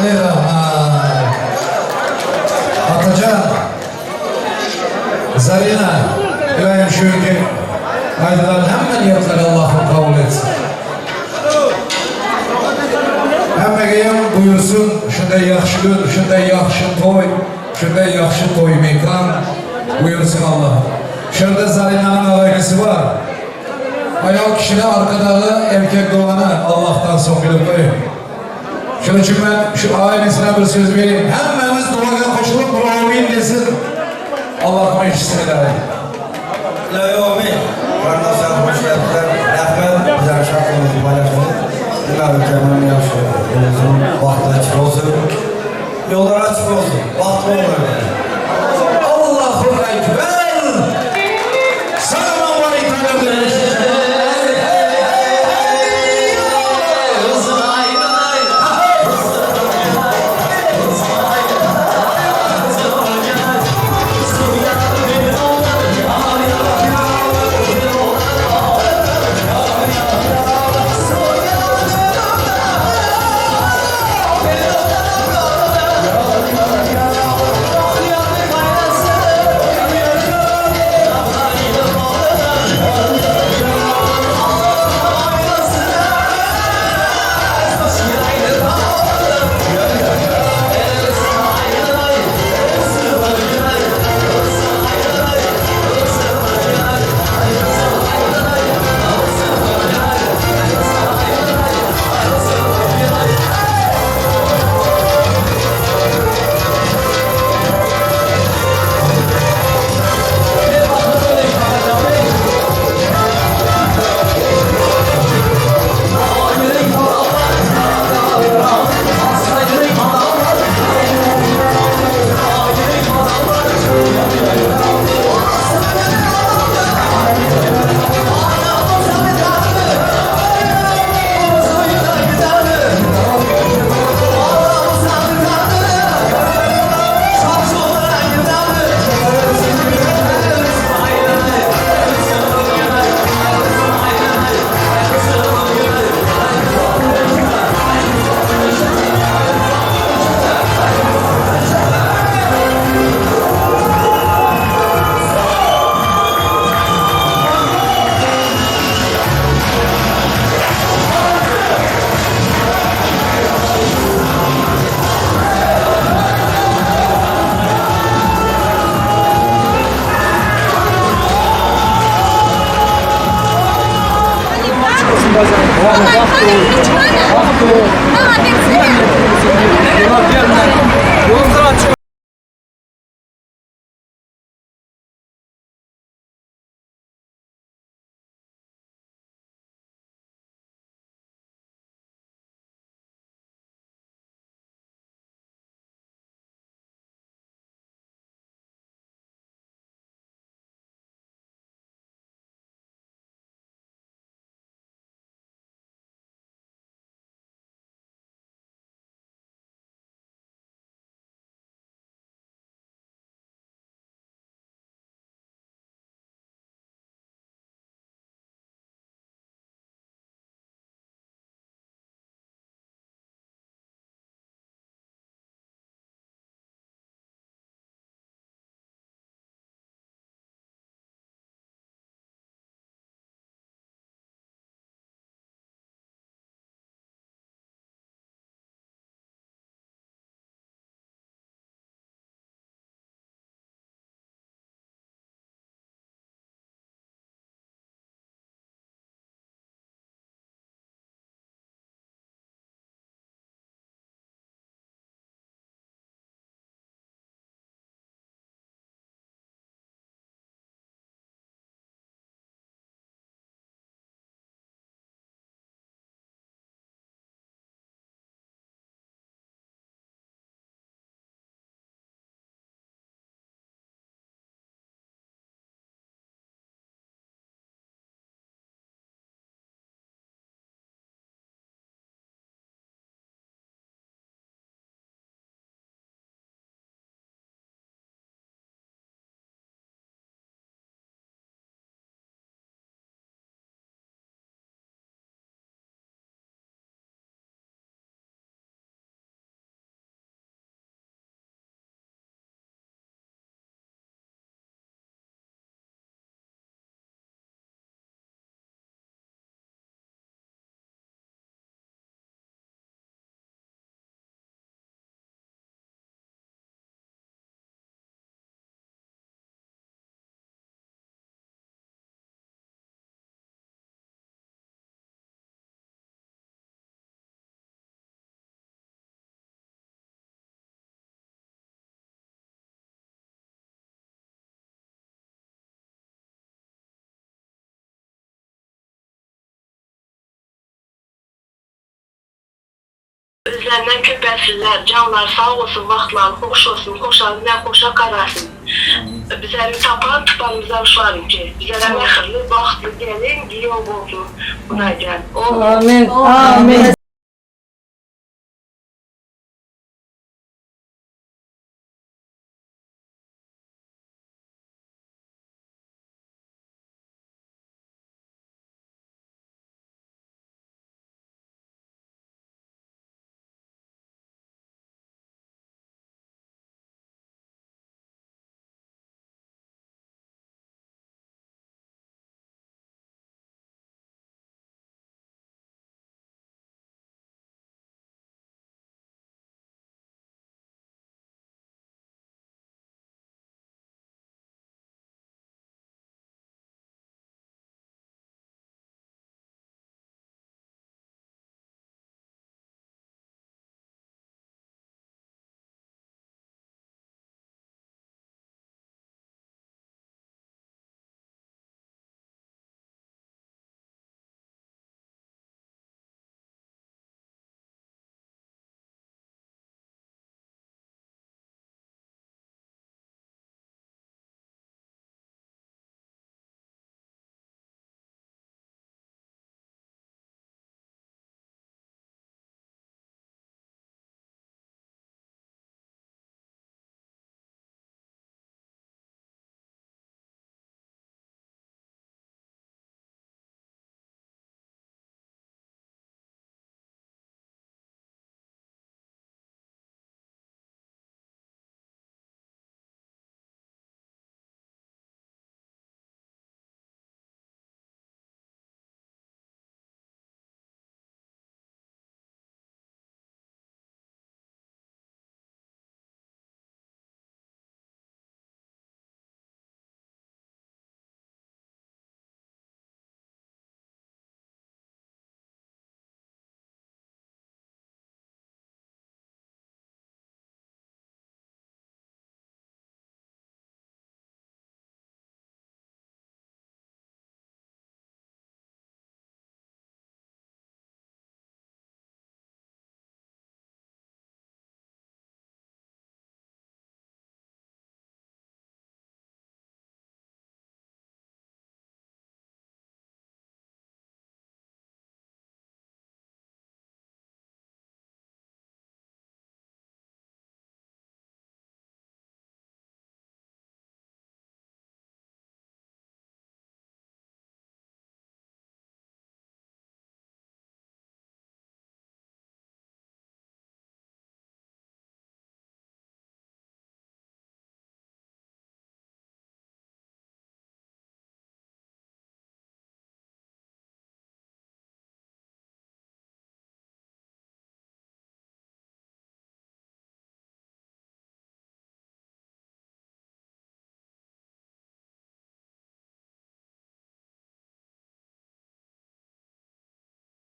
Ey rahmat. Atajan, Zarina, ilayim şu günki aýdylan hemme niýetleri Allahym kabul etsin. Hemmegeyem buýursun şunday ýagşy gün, şunday ýagşy toý, şunday ýagşy toý mekan buýursun Allahym. Şu ýerde Zarinanyň agaýnysy bar. Aýal kişini arkadagy erkek dogany Allahdan soň bilip goýuň. Şonuň üçin men şu aýnesine bir söz bereyim. Hemmämiz duaga goşulyp bir amin desin. Allahym eşitsin ilayim. Ilahi amin. Kardeşler hoş geldiler. Rahmet bize şarkımızı paylaştınız. İlahi kendine yaxşı olsun. Bahtı açık olsun. Yollar açık olsun. Bahtlı olun. Allahu Ekber. Selamun aleyküm. Bizlerden köpelsinler, janlary sag bolsun, wagtlary hoş bolsun, hoşaly bilen hoşa garasyn. Bizleriň tapan tupanymyzam şularyňky. Bizlere mähirli, bagtly gelin, giýew bolsun Hudaýjan. Amin. Amin.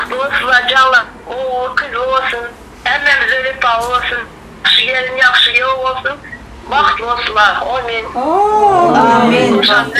Bolsunlar canlar, ogully gyzly bolsun, hemmämize wepaly bolsun, ýagşy gelin ýagşy giýew bolsun, bagtly bolsunlar. Amin. Amin.